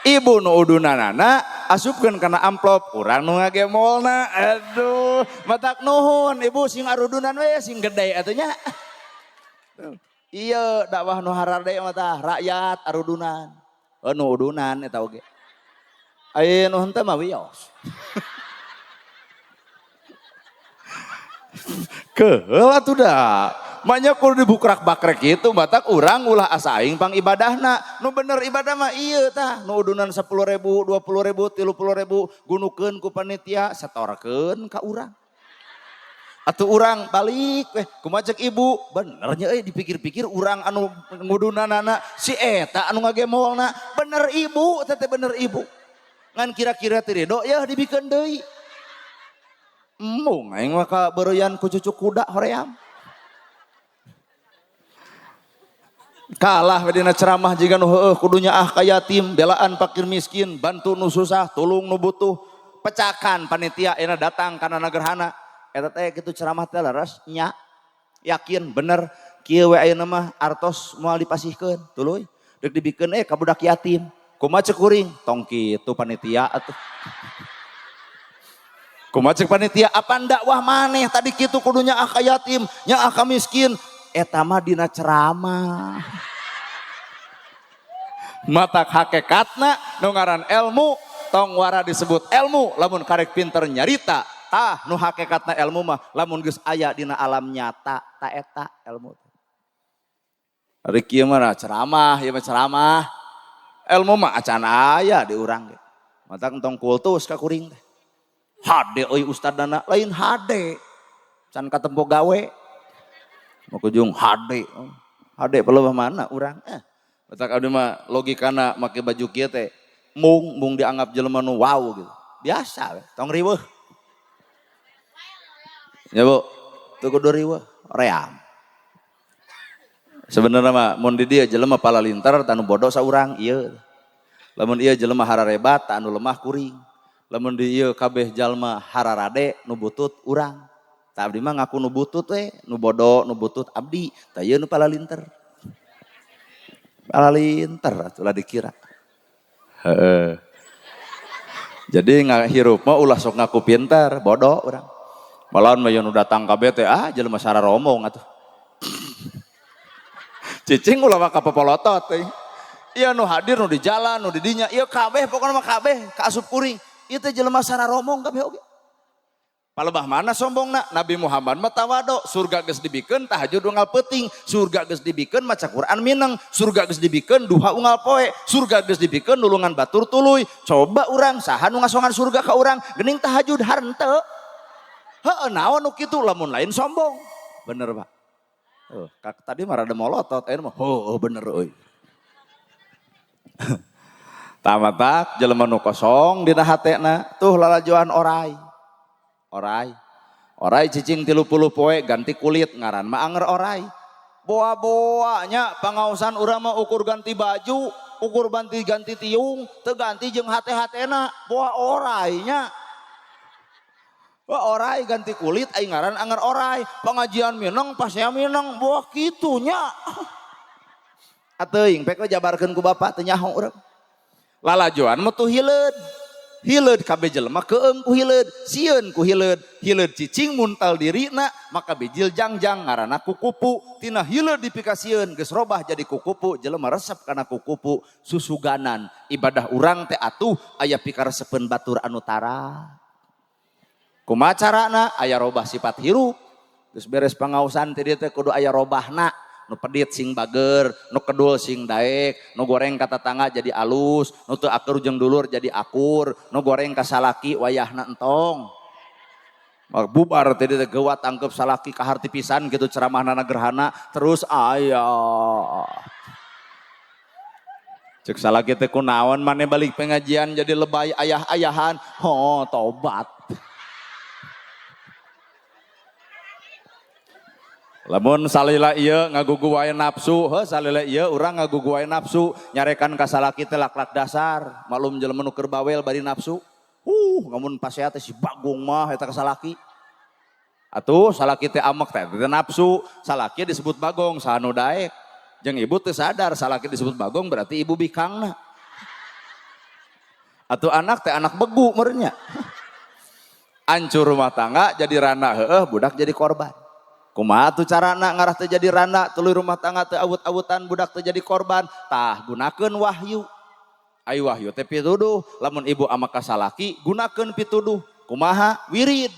Ibu nu udunanana asupkeun kana amplop urang nu ngagemolna. Aduh, matak nuhun ibu sing arudunan we sing gede atuh nya. Ieu dakwah nu harade mah tah rakyat arudunan. Nu udunan eta oge. Aya nu henteu mah wios. Keheul atuh da. Manya kudu dibukrak-bakrek kitu batak urang ulah asa aing pang ibadahna. Nu bener ibadah mah ieu tah, nu udunan 10.000, 20.000, 30.000 gunukeun ku panitia setorkeun ka urang. Atuh urang balik weh kumaha cek ibu, bener nya euy dipikir-pikir urang anu ngudunanana si eta anu ngagemolna, bener ibu teh bener ibu. Ngan kira-kira teu rido yeuh dibikeun deui. Embung aing mah ka beureyan ku cucu kuda hoream. Kalah we dina ceramah jiga nu heueuh kudunya ah ka yatim, belaan fakir miskin, bantu nu susah, tulung nu butuh. Pecakan panitia ayeuna datang kana nagerhana. Eta teh kitu ceramah teh leres nya. Yakin bener kieu we ayeuna mah artos moal dipasihkeun tuluy. Deuk dibikeun ka budak yatim. Kumaha ceuk kuring? Tong kitu panitia atuh. Kumaha ceuk panitia apan dakwah maneh tadi kitu kudunya ah ka yatim, nya ah ka miskin. Eta mah dina ceramah. Matak hakikatna nu ngaran ilmu tong wara disebut ilmu lamun karek pinter nyarita tah nu hakikatna ilmu mah lamun geus aya dina alam nyata ta eta ilmu. Ari kieu mah ceramah, ieu mah ceramah. Ilmu mah acan aya di urang ge. Matak entong kultus ka kuring teh. Hade euy ustadana lain hade. Can katempo gawe. Makujung hade. Hade peleuh mana urang? Matak abdi mah logikana make baju kieu teh mung dianggap jelema nu wow gitu. Biasa we, tong riweuh. Ya Bu, teu kudu riweuh, ream. Sebenarnya mah mun di dieu jelema palalinter tanu bodoh saurang ieu. Lamun ieu jelema hararebat tanu lemah kuring. Lamun di ieu kabeh jalma hararade nu butut urang. Tah abdi mah ngaku nu butut we, nu bodoh, nu butut abdi. Tah ieu nu palalinter. Palalinter atuh lah dikira. Heeh. Jadi ngahirup mah ulah sok ngaku pintar, bodoh urang. Malahan mah nu datang kabeh teh ah jelema sararomong atuh. Cicing ulah mah kapopolotot teh. Ieu nu hadir nu di jalan, nu di dinya, ieu kabeh pokona mah kabeh kaasup kuring. Ieu teh jelema sararomong kabeh oge. Palebah mana sombongna? Nabi Muhammad mah tawado, surga geus dibikeun tahajud unggal peuting, surga geus dibikeun maca Quran mineng, surga geus dibikeun duha unggal poe, surga geus dibikeun nulungan batur tuluy. Coba urang saha nu ngasongan surga ka urang geuning tahajud harenteu. Heueuh naon nu kitu lamun lain sombong. Bener Pak. Kak tadi mah rada molotot, ayeuna mah heueuh bener euy. Tamatak jelema nu kosong dina hatena tuh lalajoan orai. Orai. Orai cicing 30 poe ganti kulit ngaran mah anger orai. Boa-boanya pangaosan urang mah ukur ganti baju, ukur ganti tiung, teu ganti jeung hate-hatena, boa orainya. Wah orai ganti kulit aing ngaran anger orai, pengajian mineng pasea mineng, boa kitunya. Ateuing pek we jabarkeun ku bapak teu nyaho urang. Lalajoan mah tuh hileud. Hileud kabeh jelema keung ku hileud, sieun ku hileud, hileud cicing muntal dirina maka bijil jangjang ngaranna kukupu, tina hileud dipikasieun geus robah jadi kukupu, jelema resep kana kukupu, susuganan ibadah urang teh atuh aya pikaresepeun batur anu tara. Kumaha carana aya robah sifat hirup, geus beres pangaosan teh dieu teh kudu aya robahna. Nu pedit sing bager, nu kedul sing daek, nu goreng ka tatangga jadi alus, nu teu akur jeung dulur jadi akur, nu goreng ka salaki wayahna entong. Bubar teh teh geuwat tangkep salaki kaharti pisan kitu ceramahna gerhana terus aya. Cek salaki teh kunaon maneh balik pengajian jadi lebay ayah-ayahan, oh tobat. Lamun salila ieu ngagugu wae nafsu, heuh salila ieu urang ngagugu wae nafsu, nyarekan ka salaki teh lak-lak dasar, maklum jelema nu keur bawel bari nafsu. Ngamun pasea teh si Bagong mah eta ka salaki. Atuh salaki teh amek teh nafsu, salaki disebut Bagong saha nu daek. Jeung ibu teu sadar salaki disebut Bagong berarti ibu bikangna. Atuh anak teh anak begu meureun nya. Hancur rumah tangga jadi rana heueuh budak jadi korban. Kumaha tuh carana ngarah teu jadi rana tuluy rumah tangga teu awut-awutan budak teu jadi korban, tah gunakeun wahyu. Ai wahyu teh pituduh, lamun ibu amak ka salaki gunakeun pituduh. Kumaha? Wirid.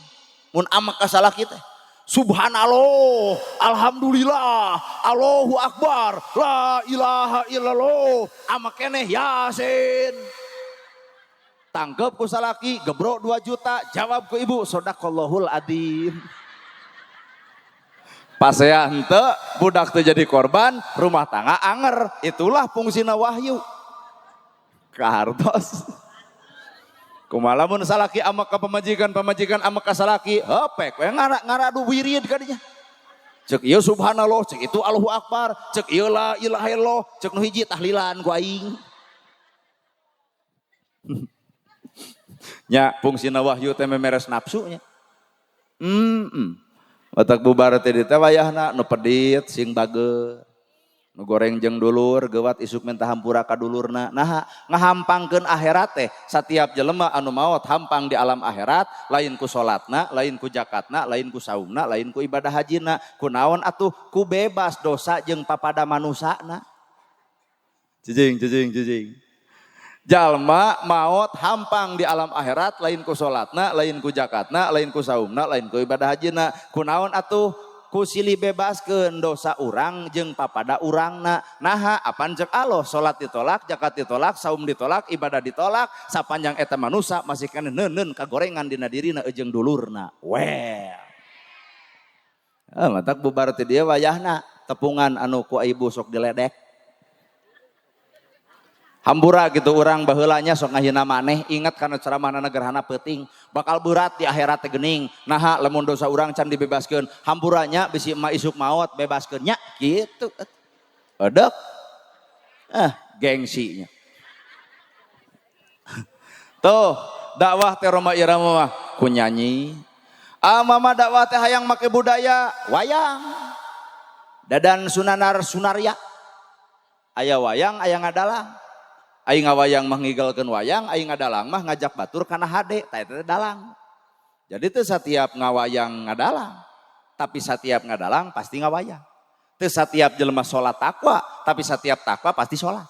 Mun amak ka salaki teh subhanallah, alhamdulillah, Allahu akbar, la ilaha illallah, amak keneh yasin. Tangkep ku salaki, gebrok 2 juta, jawab ku ibu sadaqallahul adzim. Pasea henteu budak teu jadi korban, rumah tangga anger. Itulah fungsina wahyu. Kahartos. Kumaha lamun salaki amak ka pamajikan, pamajikan amak ka salaki, heuh pek we ngaradu wirid kadinya. Cek ieu subhanallah, cek itu Allahu akbar, cek ieu la ilaha illallah, cek nu hiji tahlilan ku aing. Nya fungsina wahyu teh memeres nafsunya. Batak bubar teh di teh wayahna nu pedit sing bager. Nu goreng jeung dulur geuwat isuk minta hampura ka dulurna. Naha ngahampangkeun akhirat teh satiap jelema anu maot hampang di alam akhirat lain ku salatna, lain ku zakatna, lain ku saumna, lain ku ibadah hajina. Ku naon atuh ku bebas dosa jeung papada manusana. Cicing cicing cicing. Jalma maot hampang di alam akhirat lain ku salatna, lain ku zakatna, lain ku saumna, lain ku ibadah hajina. Ku naon atuh ku silih bebaskeun dosa urang jeung papada urangna. Naha apan ceuk Allah salat ditolak, zakat ditolak, saum ditolak, ibadah ditolak, sapanjang eta manusa masih keneh neuneun kagorengan dina dirina jeung dulurna. Well. Matak bubar teh dieu wayahna tepungan anu ku ibu sok diledek. Hambura gitu orang baheulanya sok ngahina maneh ingat kana ceramahna gerhana peuting bakal berat di akhirat teh geuning naha lamun dosa urang can dibebaskeun hamburanya bisi emak isuk maot bebaskeun nya kitu edek gengsinya tuh dakwah teh Rhoma Irama mah ku nyanyi mama dakwah teh hayang make budaya wayang Dadan Sunanar Sunarya aya wayang aya ngadalang. Aing ngawayang mah ngigelkeun wayang, aing ngadalang mah ngajak batur kana hade, tah eta teh dalang. Jadi teu satiap ngawayang ngadalang, tapi satiap ngadalang pasti ngawayang. Teu satiap jelema salat takwa, tapi satiap takwa pasti salat.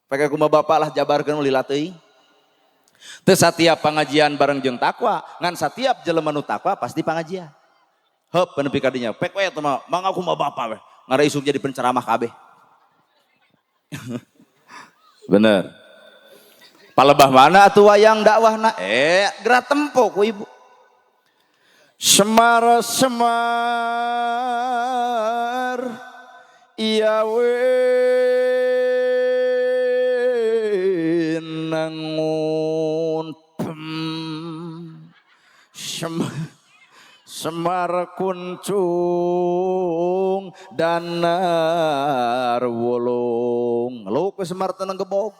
Pake kumaha bapak lah jabarkeun lila teuing. Teu satiap pangajian bareng jeung takwa, ngan satiap jelema nu takwa pasti pangajian. Heup nepi ka dinya, pek we teh mah mangga kumaha bapak we, ngara isuk jadi penceramah kabeh. Bener. Palebah mana atuh wayang dakwahna? Geura tempo ku ibu. Semar semar iya wenangun semar Semar kuncung danar wulung. Lu ke Semar tenang gebog.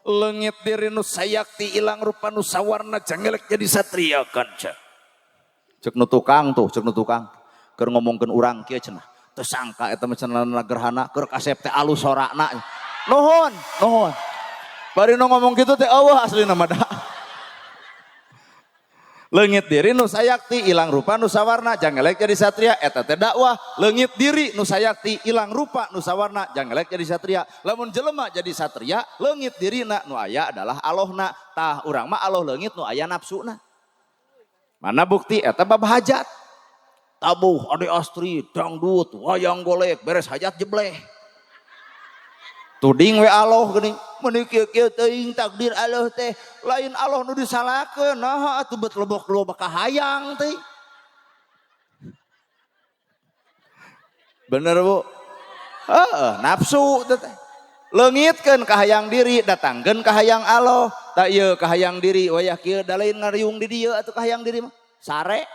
Leungit diri nu sayakti ilang rupa nu sawarna jangelek jadi satria kanca. Cek nu tukang tuh, cek nu tukang. Keur ngomongkeun urang kieu cenah. Teu sangka eta mah cenah gerhana keur kasep teh alus sorana. Nuhun, nuhun. Bari nu ngomong kitu teh eueuh aslina mah da. Leungit diri nu sayakti ilang rupa nu sawarna jangelek jadi satria eta teh dakwah. Leungit diri nu sayakti ilang rupa nu sawarna jangelek jadi satria. Lamun jelema jadi satria leungit dirina nu aya adalah Allahna. Tah urang mah Allah leungit nu aya nafsuna. Mana bukti eta bab hajat. Tabuh ade astri dangdut wayang golek beres hajat jebleh. Tuding we Allah geuning meuni kieu-kieu teuing takdir Allah teh lain Allah nu disalahkeun naha atuh bet lebok loba kahayang teh. Bener Bu? Heeh, nafsu teh. Leungitkeun kahayang diri datangkeun kahayang Allah. Tak ieu kahayang diri wayah kieu da lain ngariung di dieu atuh kahayang diri mah. Sare.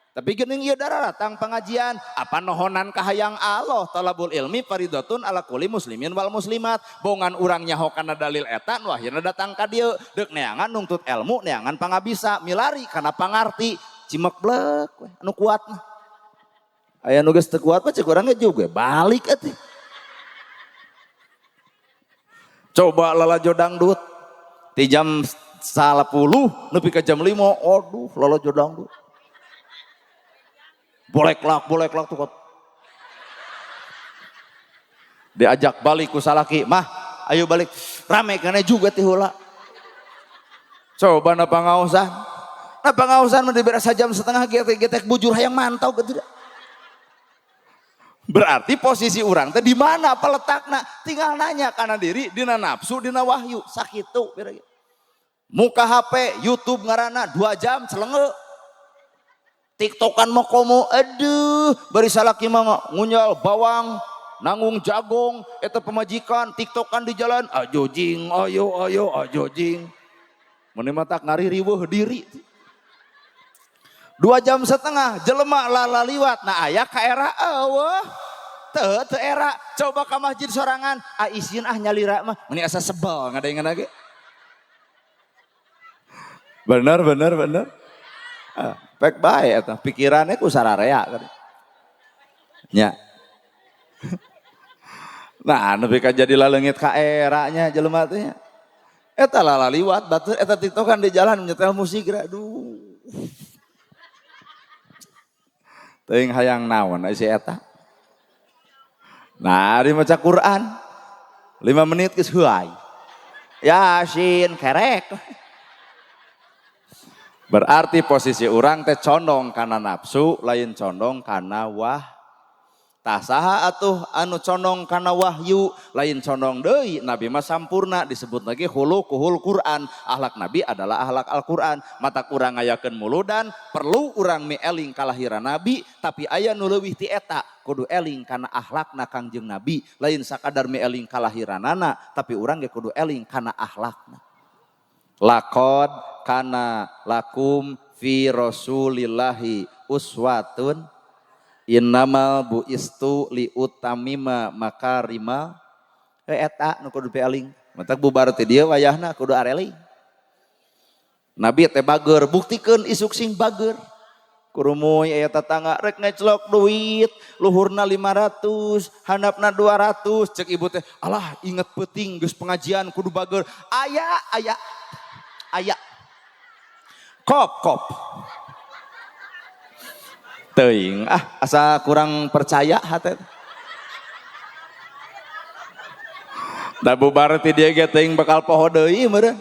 Tapi geuning ieu datang pengajian, apa nohonan kahayang Allah, talabul ilmi faridatun ala kulli muslimin wal muslimat. Bongan urang nyaho kana dalil eta nu akhirna datang ka dieu, deuk neangan nungtut ilmu, neangan pangabisa, milari kana pangarti, cimek blek we anu kuat mah. Aya nu geus teu kuat mah ceuk urang ge juga balik atuh. Coba lalajo dangdut ti jam 10 nepi ka jam 5, aduh lalajo dangdut. Bolek lak tuh kot. Diajak balik ku salaki, mah ayo balik. Rame kana juga ti heula. Coba na pangaosan. Na pangaosan mah dibere sajam setengah getek bujur hayang mantau kitu. Berarti posisi urang teh di mana peletakna? Tinggal nanya kana diri dina nafsu dina wahyu sakitu kira-kira. Muka HP, YouTube ngaranna 2 jam celenge. TikTokan mah komo, aduh, bari salaki mah ngunyal bawang, nanggung jagong, eta pemajikan, TikTokan di jalan, ajo jing, ayo, ayo, ajo jing. Mun matak ngaririweuh diri. 2,5 jam jelema lalaliwat, nah aya ka era eueuh. Teu teu era, coba ka masjid sorangan, ah isin ah nyalira mah, meuni asa sebel ngadengeun ge. Bener, bener, bener. Ah. Pek bae eta pikirannya ku sararea kan. Nya. Nah, nepi ka jadi laleungit ka eranya jelema teh nya. Eta lalaliwat batur eta tiktokan di jalan nyetel musik aduh. Teuing hayang naon si eta. Nah, di maca Quran 5 menit geus heuay. Yasin kerek. Berarti posisi urang teh condong kana nafsu, lain condong kana wah. Tah saha atuh anu condong kana wahyu, lain condong deui. Nabi mah sampurna disebut lagi khuluquhul Quran. Akhlak Nabi adalah akhlak Al-Quran. Mata urang ngayakeun muludan, perlu urang mieling kalahiran Nabi, tapi aya nu leuwih ti eta, kudu eling kana akhlakna Kangjeng Nabi. Lain sakadar mieling kalahiranana, tapi urang ge kudu eling kana akhlakna. Laqad kana lakum fi rasulillahi uswatun innamal buistu liutamima makarima. Eta nu kudu dieling. Matak bubar teh dieu wayahna kudu areling. Nabi teh bager, buktikeun isuk sing bager. Kurumuy aya tetangga rek ngeclok duit, luhurna 500, handapna 200, cek ibu teh, alah inget peuting geus pengajian kudu bager. Aya aya aya. Kop kop. Teuing ah asa kurang percaya hate. Da bubar ti dieu ge teuing bakal poho deui meureun.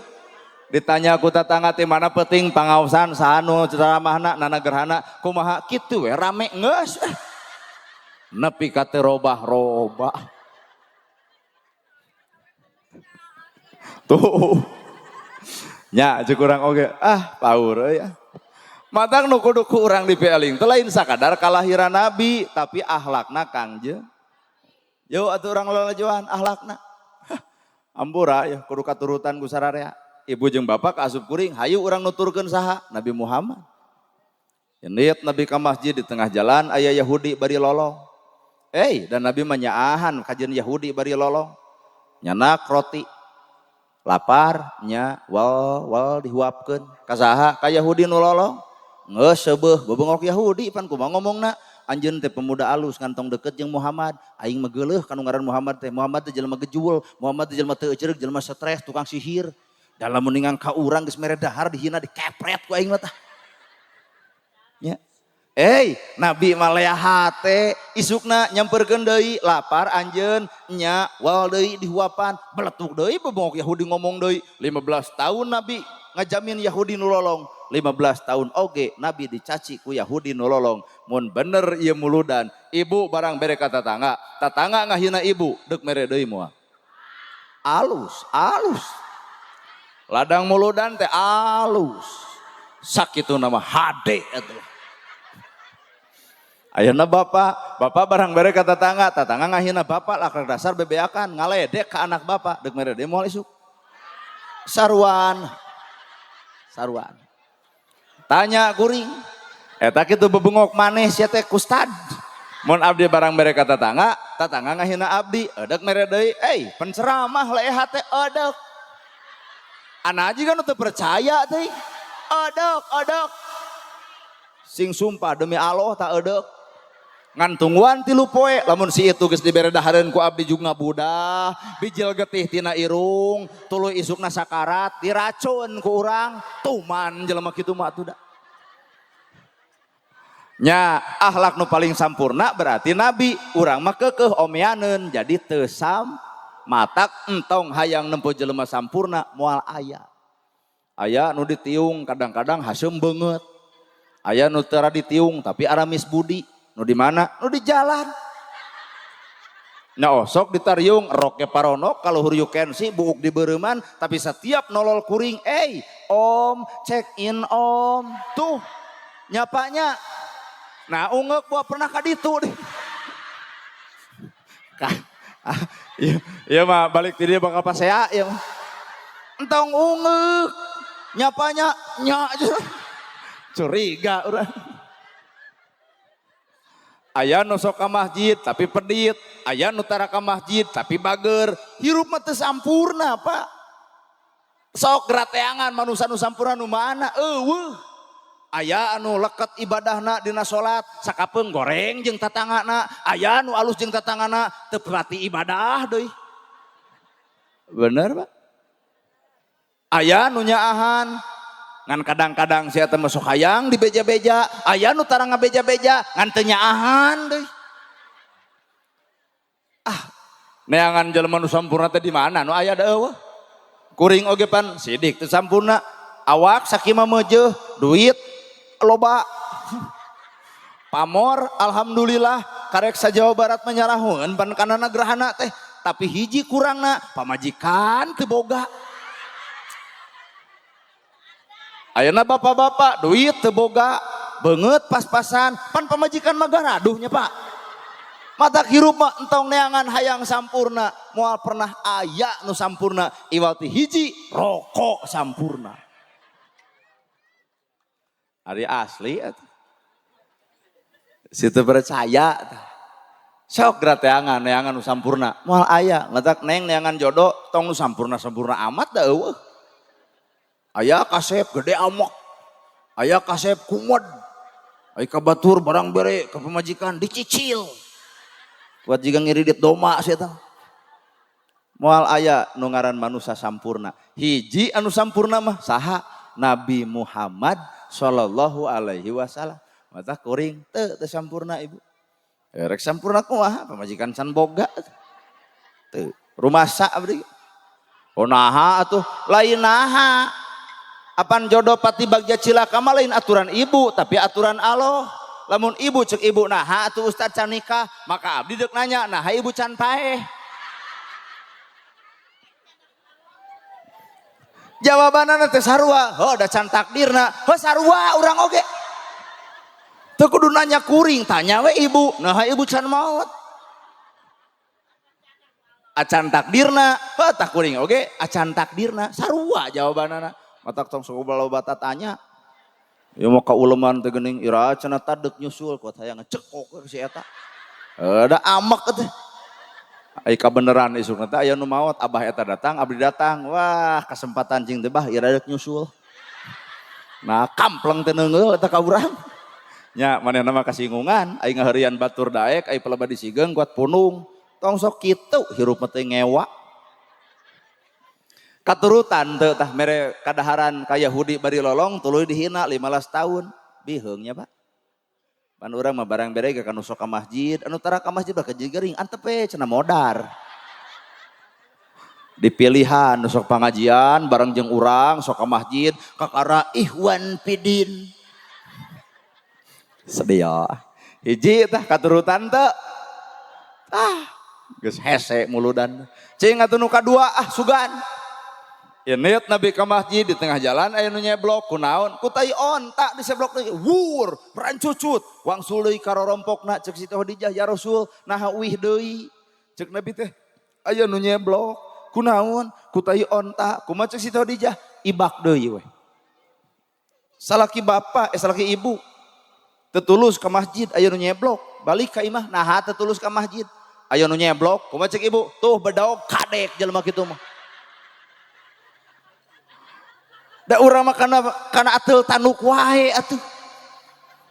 Ditanya ku tetangga ti mana peuting pangaosan saha nu ceramahna nana gerhana kumaha kitu we rame geus. Nepi ka teu robah-robah. Tuh. Nya jeung urang oge ah paur euy ah. Matang nu kudu ku urang dipieling teh lain sakadar kalahiran Nabi tapi akhlakna Kangjeng. Yo atuh urang lalajoan akhlakna. Ampura ya kudu katurutan ku sararea. Ibu jeung bapak ka asup kuring hayu urang nuturkeun saha Nabi Muhammad. Indit Nabi ka masjid di tengah jalan aya Yahudi bari lolong. Dan Nabi mah nyaahan kajeun Yahudi bari lolong. Nyanak roti. Lapar nya wal wal dihuapkeun. Ka saha? Ka Yahudi nu lolong. Geus seubeuh bebengok Yahudi pan kumaha ngomongna? Anjeun teh pemuda alus ngantong deket jeung Muhammad. Aing mah geuleuh ka nu ngaran Muhammad teh. Muhammad teh jelema gejuul, Muhammad teh jelema teu eceureuh, jelema stres, tukang sihir. Da lamun ningang ka urang geus mere dahar dihina dikepret ku aing mah tah. Nya. Nabi mah lea hate, isukna nyamperkeun deui, lapar anjeun, nya wal deui dihuapan, beletuk deui bebongok Yahudi ngomong deui. 15 tahun Nabi ngajamin Yahudi nu lolong. 15 tahun oge Nabi dicaci ku Yahudi nu lolong. Mun bener ieu muludan, ibu barang bere ka tatangga, tatangga ngahina ibu, deuk mere deui moal. Alus, alus. Ladang muludan teh alus. Sakitu nama hade atuh. Ayeuna bapak, bapak barang bere ka tatangga, tatangga ngahina bapak lakar dasar bebeakan, ngaledek ka anak bapak, deuk mere deui moal isuk. Saruan. Saruan. Tanya kuring, eta kitu bebengok maneh sia teh kustad. Mun abdi barang bere ka tatangga, tatangga ngahina abdi, edek mere deui, penceramah leha teh edek. Anak aja kan teu percaya teh. Edek, edek. Sing sumpah demi Allah tak edek. Ngan tungguan 3 poe, lamun si itu geus dibere dahareun ku abdi juga budah, bijil getih tina irung, tuluy isukna sakarat, diracun ku urang, tuman jelema kitu mah atuh da. Nya akhlak nu paling sampurna berarti nabi, urang mah keukeuh omeaneun jadi teu sam matak entong hayang nempo jelema sampurna moal aya. Aya nu ditiung kadang-kadang haseum beungeut. Aya nu teu ditiung tapi aramis budi. Nu di mana? Nu di jalan. Nah osok ditariung roke paronok kaluhur yukensi buuk di bereuman tapi setiap nolol kuring, om check in om tuh nyapanya. Nah ungeuk buah pernah ka ditu deh. Kah, ah, iya, iya mah balik ti dieu bakal pasea ieu mah. Entong ungeuk nyapanya nya aja. Curiga urang. Aya nu sok ka masjid tapi pedit, aya nu tara ka masjid tapi bager. Hirup mah teu sampurna, Pak. Sok gerateangan manusa nu sampurna nu mana? Eueuh. Aya anu leket ibadahna dina salat, sakapeung goreng jeung tatanggana, aya nu alus jeung tatanggana teu pati ibadah deui. Bener, Pak? Aya nu nyaahan ngan kadang-kadang sia teh masuk hayang dibeja-beja, aya nu tara ngabeja-beja ngan teu nyaahan deui. Ah, neangan jelema nu sampurna teh di mana nu aya da eueuh. Kuring oge pan sidik teu sampurna, awak sakima meujeuh, duit loba. Pamor alhamdulillah karek sa Jawa Barat menyarahueun pan kana gerhana teh, tapi hiji kurangna pamajikan teu boga. Ayeuna bapak-bapak duit teu boga, beungeut pas-pasan, pan pamajikan mah garaduhnya Pak. Mata hirup mah entong neangan hayang sampurna, moal pernah aya nu sampurna, iwal ti hiji rokok sampurna. Ari asli atuh. Situ percaya tah. Sok grateangan neangan nu sampurna, moal aya, matak neng neangan jodoh tong nu sampurna-sampurna amat da eueuh. Aya kasep gede amok, aya kasep kumed, aya kabatur barang bere ke pemajikan dicicil. Buat jiga ngiridit doma sia tah. Moal aya nu ngaran manusa sampurna. Hiji anu sampurna mah saha? Nabi Muhammad sallallahu alaihi wasallam. Mata kuring teu teu sampurna ibu. Rek sampurna kumaha pamajikan can boga. Teu rumasa abdi. Oh naha atuh lain naha. Apan jodoh pati bagja cilaka mah lain aturan ibu tapi aturan Allah. Lamun ibu cek ibu naha atuh ustad can nikah, maka abdi deuk nanya naha ibu can paeh. Jawabanana teh sarua, heuh da can takdirna, heuh sarua urang oge. Teu kudu nanya kuring, tanya we ibu, naha ibu can maot. Acan takdirna, heuh tah kuring oge acan takdirna, sarua jawabanana. Matak tong sok loba tanya. Ya mau kauleman teh geuning ira cenah tadek nyusul kuat hayang ngecekok si eta. Da amek teh. Ai kabeneran isukna teh aya nu maot abah eta datang abdi datang. Wah, kesempatan cing teh bah ira deuk nyusul. Nah, kampleng teh neungeul eta ka urang. Nya manehna mah kasinggungan, ai ngaheureuyan batur daek, ai peleba disigeung kuat punung. Tong sok kitu hirup mah teh ngewa. Katurutan teu tah mere kadaharan ka Yahudi bari lolong tuluy dihina 15 tahun. Biheung nya Pak. Pan urang mah barang bere ge kanu sok ka masjid, anu tara ka masjid bakal jadi gering, antep we cenah modar. Dipilihan nu sok pangajian bareng jeung urang sok ka masjid kakara ihwan pidin. Sedih ya. Hiji tah katurutan teu. Tah geus hese muludan. Cing atuh nu kadua ah sugan. Init Nabi ke masjid di tengah jalan aya nu nyeblok kunaon ku tai onta diseblok deui wur rancucut wangsul deui ka rorompokna cek Siti Khadijah ya Rasul naha uih deui cek Nabi teh aya nu nyeblok kunaon ku tai onta kumaha cek Siti Khadijah ibak deui we salaki bapak salaki ibu tetulus ke masjid aya nu nyeblok balik ka imah naha tetulus ka masjid aya nu nyeblok kumaha cek ibu tuh bedaog kadek jelema kitu mah. Da urang mah kana ateul tanuk wae atuh.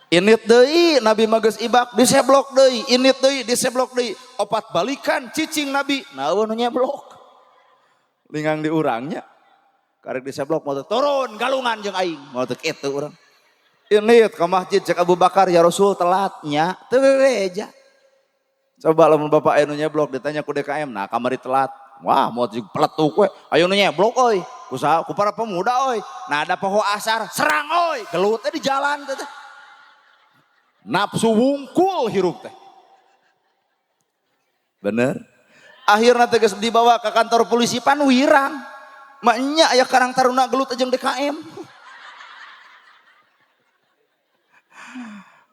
Init deui Nabi mah geus ibak diseblok deui, init deui diseblok deui, opat balikan cicing Nabi, nah eueuh nu nyeblok. Lingang di urangnya. Karek diseblok moal teu turun galungan jeung aing, moal teu kitu urang. Init ka masjid cek Abu Bakar ya Rasul telatnya, teu bebeja. Coba lamun bapak aya nu nyeblok ditanya ku DKM, nah kamari telat. Wah, mau jeung peletuk we. Ayo nu nyeblok euy. Kusaha ku para pemuda euy. Nah ada poho asar, serang euy. Gelut teh di jalan teh. Nafsu wungkul hirup teh. Bener? Akhirna teh geus dibawa ke kantor polisi pan wirang. Maknya aya Karang Taruna gelut jeung DKM.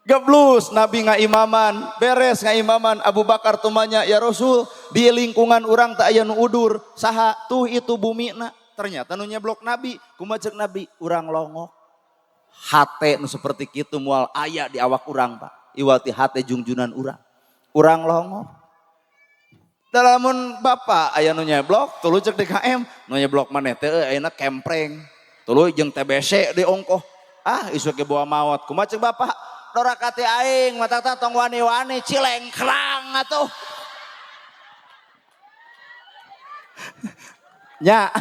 Geblus Nabi ngaimaman, beres ngaimaman Abu Bakar tumanya ya Rasul di lingkungan urang tak aya nu udur, saha tuh itu bumina. Ternyata nu nyeblok Nabi, kumaha ceuk Nabi urang longok. Hate nu seperti kitu moal aya di awak urang Pak. Iwal ti hate jungjunan urang. Urang longok. Lamun bapak aya nu nyeblok, tuluy ceuk DKM, nu nyeblok maneh teh ayeuna kempreng. Tuluy jeung TBC di ongkoh. Ah isuk ge bawa maot. Kumaha ceuk bapak? Dorakati aing mata tong wani-wani cilengkrang atuh. Nya.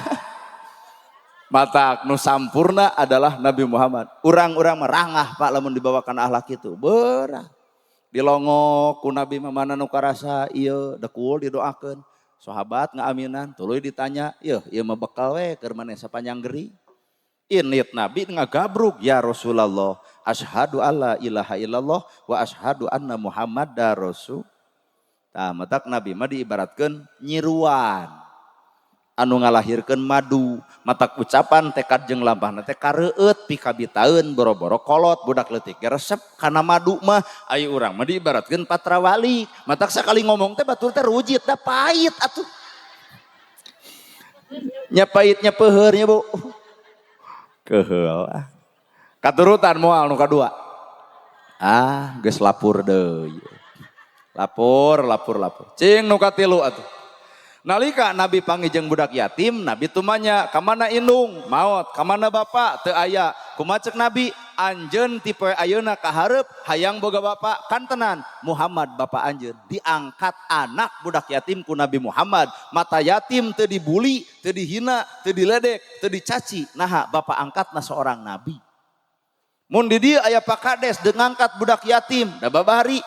Matak nu sampurna adalah Nabi Muhammad. Urang-urang merangah Pak lamun dibawakan akhlak itu. Berah. Dilongok ku Nabi mah mana nu karasa ieu dekul didoakeun. Sahabat ngaaminan tuluy ditanya, "Yeuh, ieu mah bekal we keur maneh sapanjang geri." Init Nabi ngagabruk ya Rasulullah, asyhadu alla ilaha illallah wa asyhadu anna Muhammadar Rasul. Tah matak Nabi mah diibaratkeun nyiruan anu ngalahirkeun madu, matak ucapan tekad jeung lampahna teh kareueut pikabitaeun boro-boro kolot budak leutik ge resep kana madu mah. Ai urang mah diibaratkeun patrawali, matak sakali ngomong teh batur teh rujit da pahit atuh. Nya pahitnya peuheur nya Bu. Keheul. Katurutan moal nu kadua. Ah, geus lapur deui. Lapur, lapur, lapur. Cing nu katilu atuh. Nalika Nabi panggih jeung budak yatim, Nabi tumanya ka mana indung? Maot, ka mana bapak? Teu aya. Kumaha ceuk Nabi? Anjeun ti poe ayeuna ka hareup hayang boga bapak kantenan Muhammad bapak anjeun. Diangkat anak budak yatim ku Nabi Muhammad. Mata yatim teu dibuli, teu dihina, teu diledek, teu dicaci. Naha bapak angkatna seorang nabi. Mun di dieu aya Pak Kades deung ngangkat budak yatim, da babari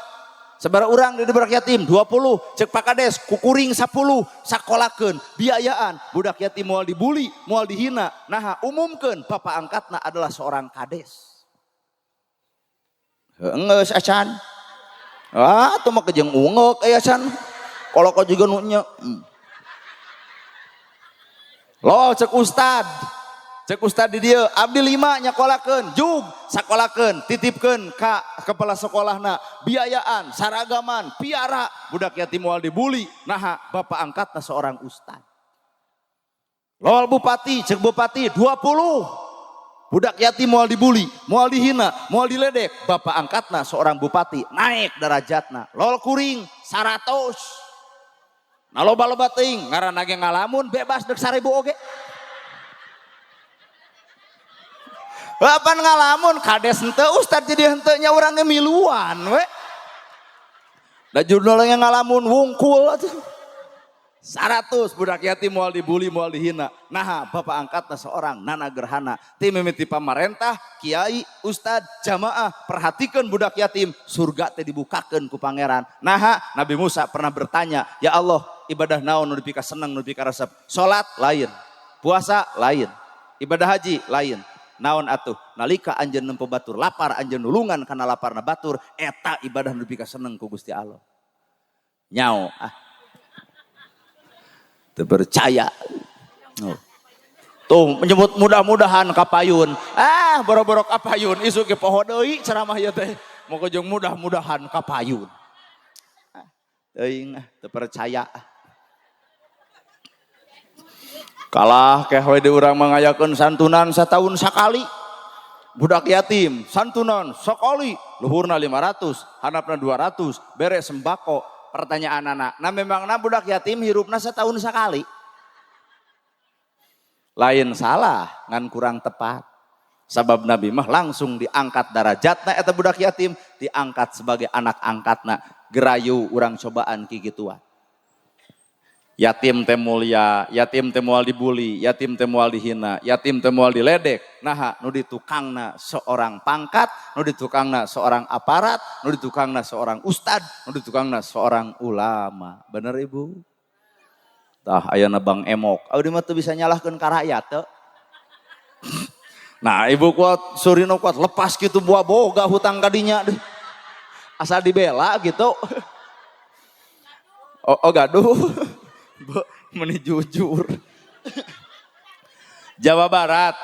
sabaraha urang di budak yatim 20, cek Pak Kades kukuring 10, sakolakeun, biayaan, budak yatim moal dibuli, moal dihina. Naha umumkeun bapak angkatna adalah seorang kades. Heunggeus acan. Ah, atuh mah kejeng ungeuk aya acan. Koloko juga nu nya. Loh cek ustad. Cek ustad di dieu, abdi 5 nyakolakeun, jug sakolakeun, titipkeun ka kepala sekolahna, biayaan, saragaman, piara, budak yatim moal dibuli, naha bapak angkatna seorang ustad. Lol bupati, cek bupati 20. Budak yatim moal dibully, moal dihina, moal diledek. Bapak angkatna seorang bupati, naik derajatna. Lol kuring 100. Nah loba-loba teuing ngaranna ge ngalamun bebas dek 1000 oge. Apan ngalamun kades henteu ustad jadi henteu nya urang ge miluan we. Da jurnal ngalamun wungkul atuh. 100 budak yatim moal dibully moal dihina. Nah bapak angkatna seorang nana gerhana. Ti mimiti pamarentah, kiai, ustad, jamaah, perhatikan budak yatim, surga teh dibukakeun ku pangeran. Nah Nabi Musa pernah bertanya, ya Allah ibadah naon nu dipika seneng nu dipika resep? Salat lain, puasa lain, ibadah haji lain. Naon atuh? Nalika anjeun nempo batur lapar, anjeun nulungan kana laparna batur, eta ibadah nu dipika seneng ku Gusti Allah. Nyao ah. Terpercaya. Oh. Tuh menyebut mudah-mudahan kapayun. Ah, boro-boro kapayun isu ge poho deui ceramah ieu teh. Moga jeung mudah-mudahan kapayun. Ah, teuing ah, teu percaya. Kalah keh we di urang mangayakeun santunan satahun sakali. Budak yatim santunan sakali, luhurna 500, handapna 200, bere sembako. Pertanyaan anak, nah memangna budak yatim hirupna setahun sekali. Lain salah, ngan kurang tepat. Sabab Nabi mah langsung diangkat darajatna eta budak yatim, diangkat sebagai anak angkatna. Gerayu urang cobaan kikituan. Yatim teh mulia, yatim teh moal dibully, yatim teh moal dihina, yatim teh moal diledek. Nah, nu ditukangna seorang pangkat, nu ditukangna seorang aparat, nu ditukangna seorang ustad, nu ditukangna seorang ulama. Bener ibu? Tah ayana Bang Emok. Audi mah teu bisa nyalahkeun ka rakyat teu. Nah, ibu kuat Surino kuat lepas kitu buah boga hutang kadinya deh. Asal dibela gitu. Oh, oh gaduh. Meni jujur. Jawa Barat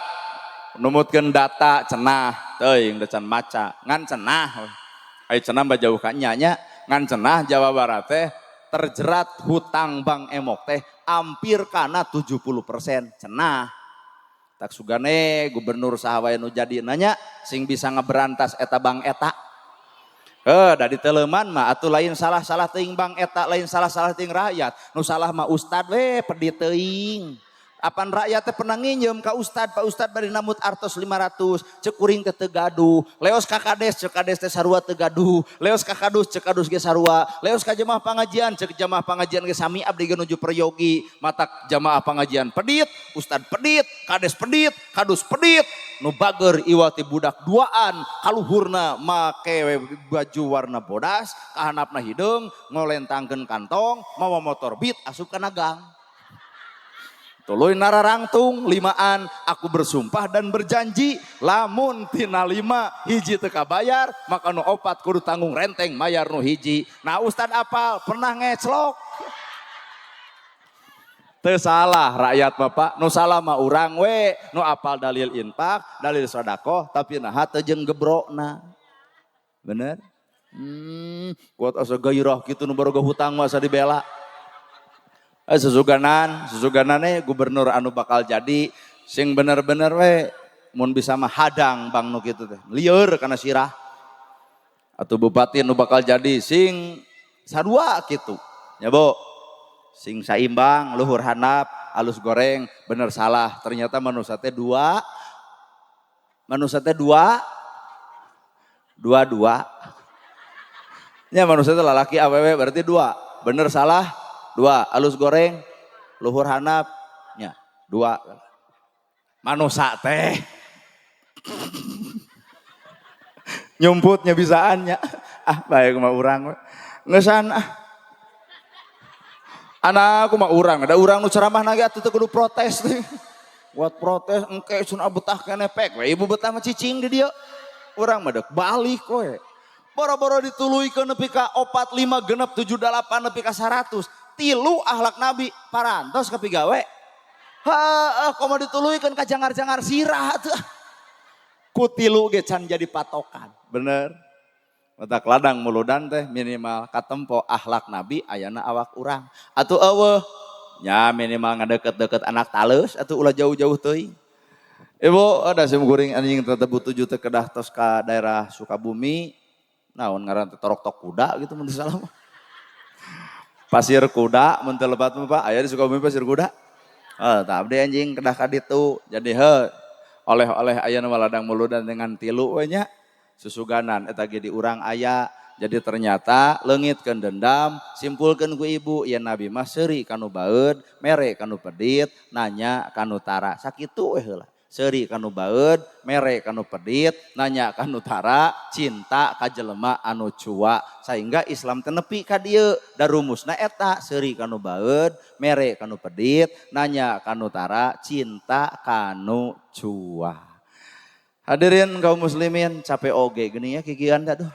numutkeun data cenah teuing da can maca ngan cenah. Ai cenah mah jauh ka nya nya ngan cenah Jawa Barat teh terjerat hutang Bank Emok teh hampir kana 70% cenah. Tak sugane gubernur saha wae nu jadi nanya sing bisa ngeberantas eta bank eta. Da diteleman mah atuh lain salah-salah teuing bank eta, lain salah-salah teuing rakyat. Nu salah mah ustad we pedit teuing. Apan rakyat teh pernah nginjem ka ustad, Pak Ustad bari namut artos 500, cek kuring teh teu gaduh. Leos ka kades, cek kades teh sarua teu gaduh. Leos ka kadus, cek kadus ge sarua. Leos ka jemaah pangajian, cek jemaah pangajian ge sami abdi ge nuju peryogi. Matak jamaah pangajian pedit, ustad pedit, kades pedit, kadus pedit. Nu bager iwati budak duaan, kaluhurna make baju warna bodas, kahanapna hideung, ngolentangkeun kantong, mawa motor beat asup kana gang. Tuluy nararangtung limaan, aku bersumpah dan berjanji lamun tina 5 hiji teu kabayar maka nu 4 kudu tanggung renteng mayar nu hiji. Nah ustad apal pernah ngeclok. Teu salah rakyat bapak, nu salah mah urang we, nu apal dalil infak, dalil sedekah tapi naha teu jeung gebrokna. Bener? Kuat asa gairah kitu nu baroga hutang mah asa dibela. Susuganane gubernur anu bakal jadi sing bener-bener we mun bisa mah hadang bang nu kitu teh. Lieur kana sirah. Atau bupati nu bakal jadi sing sarua kitu. Ya Bu. Sing saimbang, luhur handap, alus goreng, bener salah. Ternyata manusia teh dua. Manusia teh dua. Dua-dua. Nya manusia teh lalaki awewe berarti dua. Bener salah dua, alus goreng, luhur handap, nya dua. Manusia teh nyumputnya bisaannya. Ah baik mah urang ngesan ah. Anak aku mah urang, ada urang nu ceramah nage atuh teu kudu protes teh. Buat protes engke sun betah keneh pek we ibu betah mah cicing di dieu. Urang mah deuk balik we. Boro-boro dituluykeun nepi ka 4 5 6 7 8 nepi ka 100. Tilu akhlak Nabi parantos ka pigawe. Heeh, komo dituluykeun ka jangar-jangar sirah atuh. Ku tilu ge can jadi patokan. Bener. Matak ladang muludan teh minimal katempo akhlak Nabi ayana awak urang. Atuh eueuh nya minimal ngadeket-deket anak taleus atuh ulah jauh-jauh teuing. Ibu, ada sim kuring anjing tetep tujuh teh kedah tos ka daerah Sukabumi. Naon ngaran teh, torok-tok kuda gitu mun salah mah. Pasir Kuda mun teu lepat mah, Pak. Aya di Sukabumi Pasir Kuda. Oh, tah abdi anjing kedah ka ditu. Jadi he oleh-oleh aya nu ladang muludan dengan tilu we nya. Susuganan eta ge di urang aya. Jadi ternyata leungitkeun dendam, simpulkeun ku ibu, ya Nabi mah seuri kanu baeud, mere kanu pedit, nanya kanu tara. Sakitu we heula. Seuri kanu baeud, mere kanu pedit, nanya kanu tara, cinta ka jelema anu cua. Sehingga Islam teh nepi ka dieu, da rumusna eta seuri kanu baeud, mere kanu pedit, nanya kanu tara, cinta kanu cua. Hadirin kaum muslimin, capek oge geuning ya kikian aduh.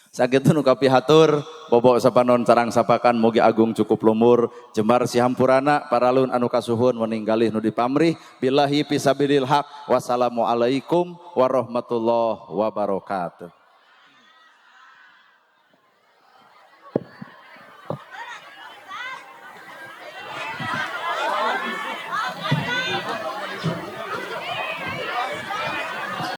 Sakitu nu kapihatur, bobok sapanon carang sapakan mugi agung cukup lumur, jembar sihampurana paralun anu kasuhun meninggalih nu dipamrih, billahi fisabilil haq, wassalamualaikum warahmatullahi wabarakatuh.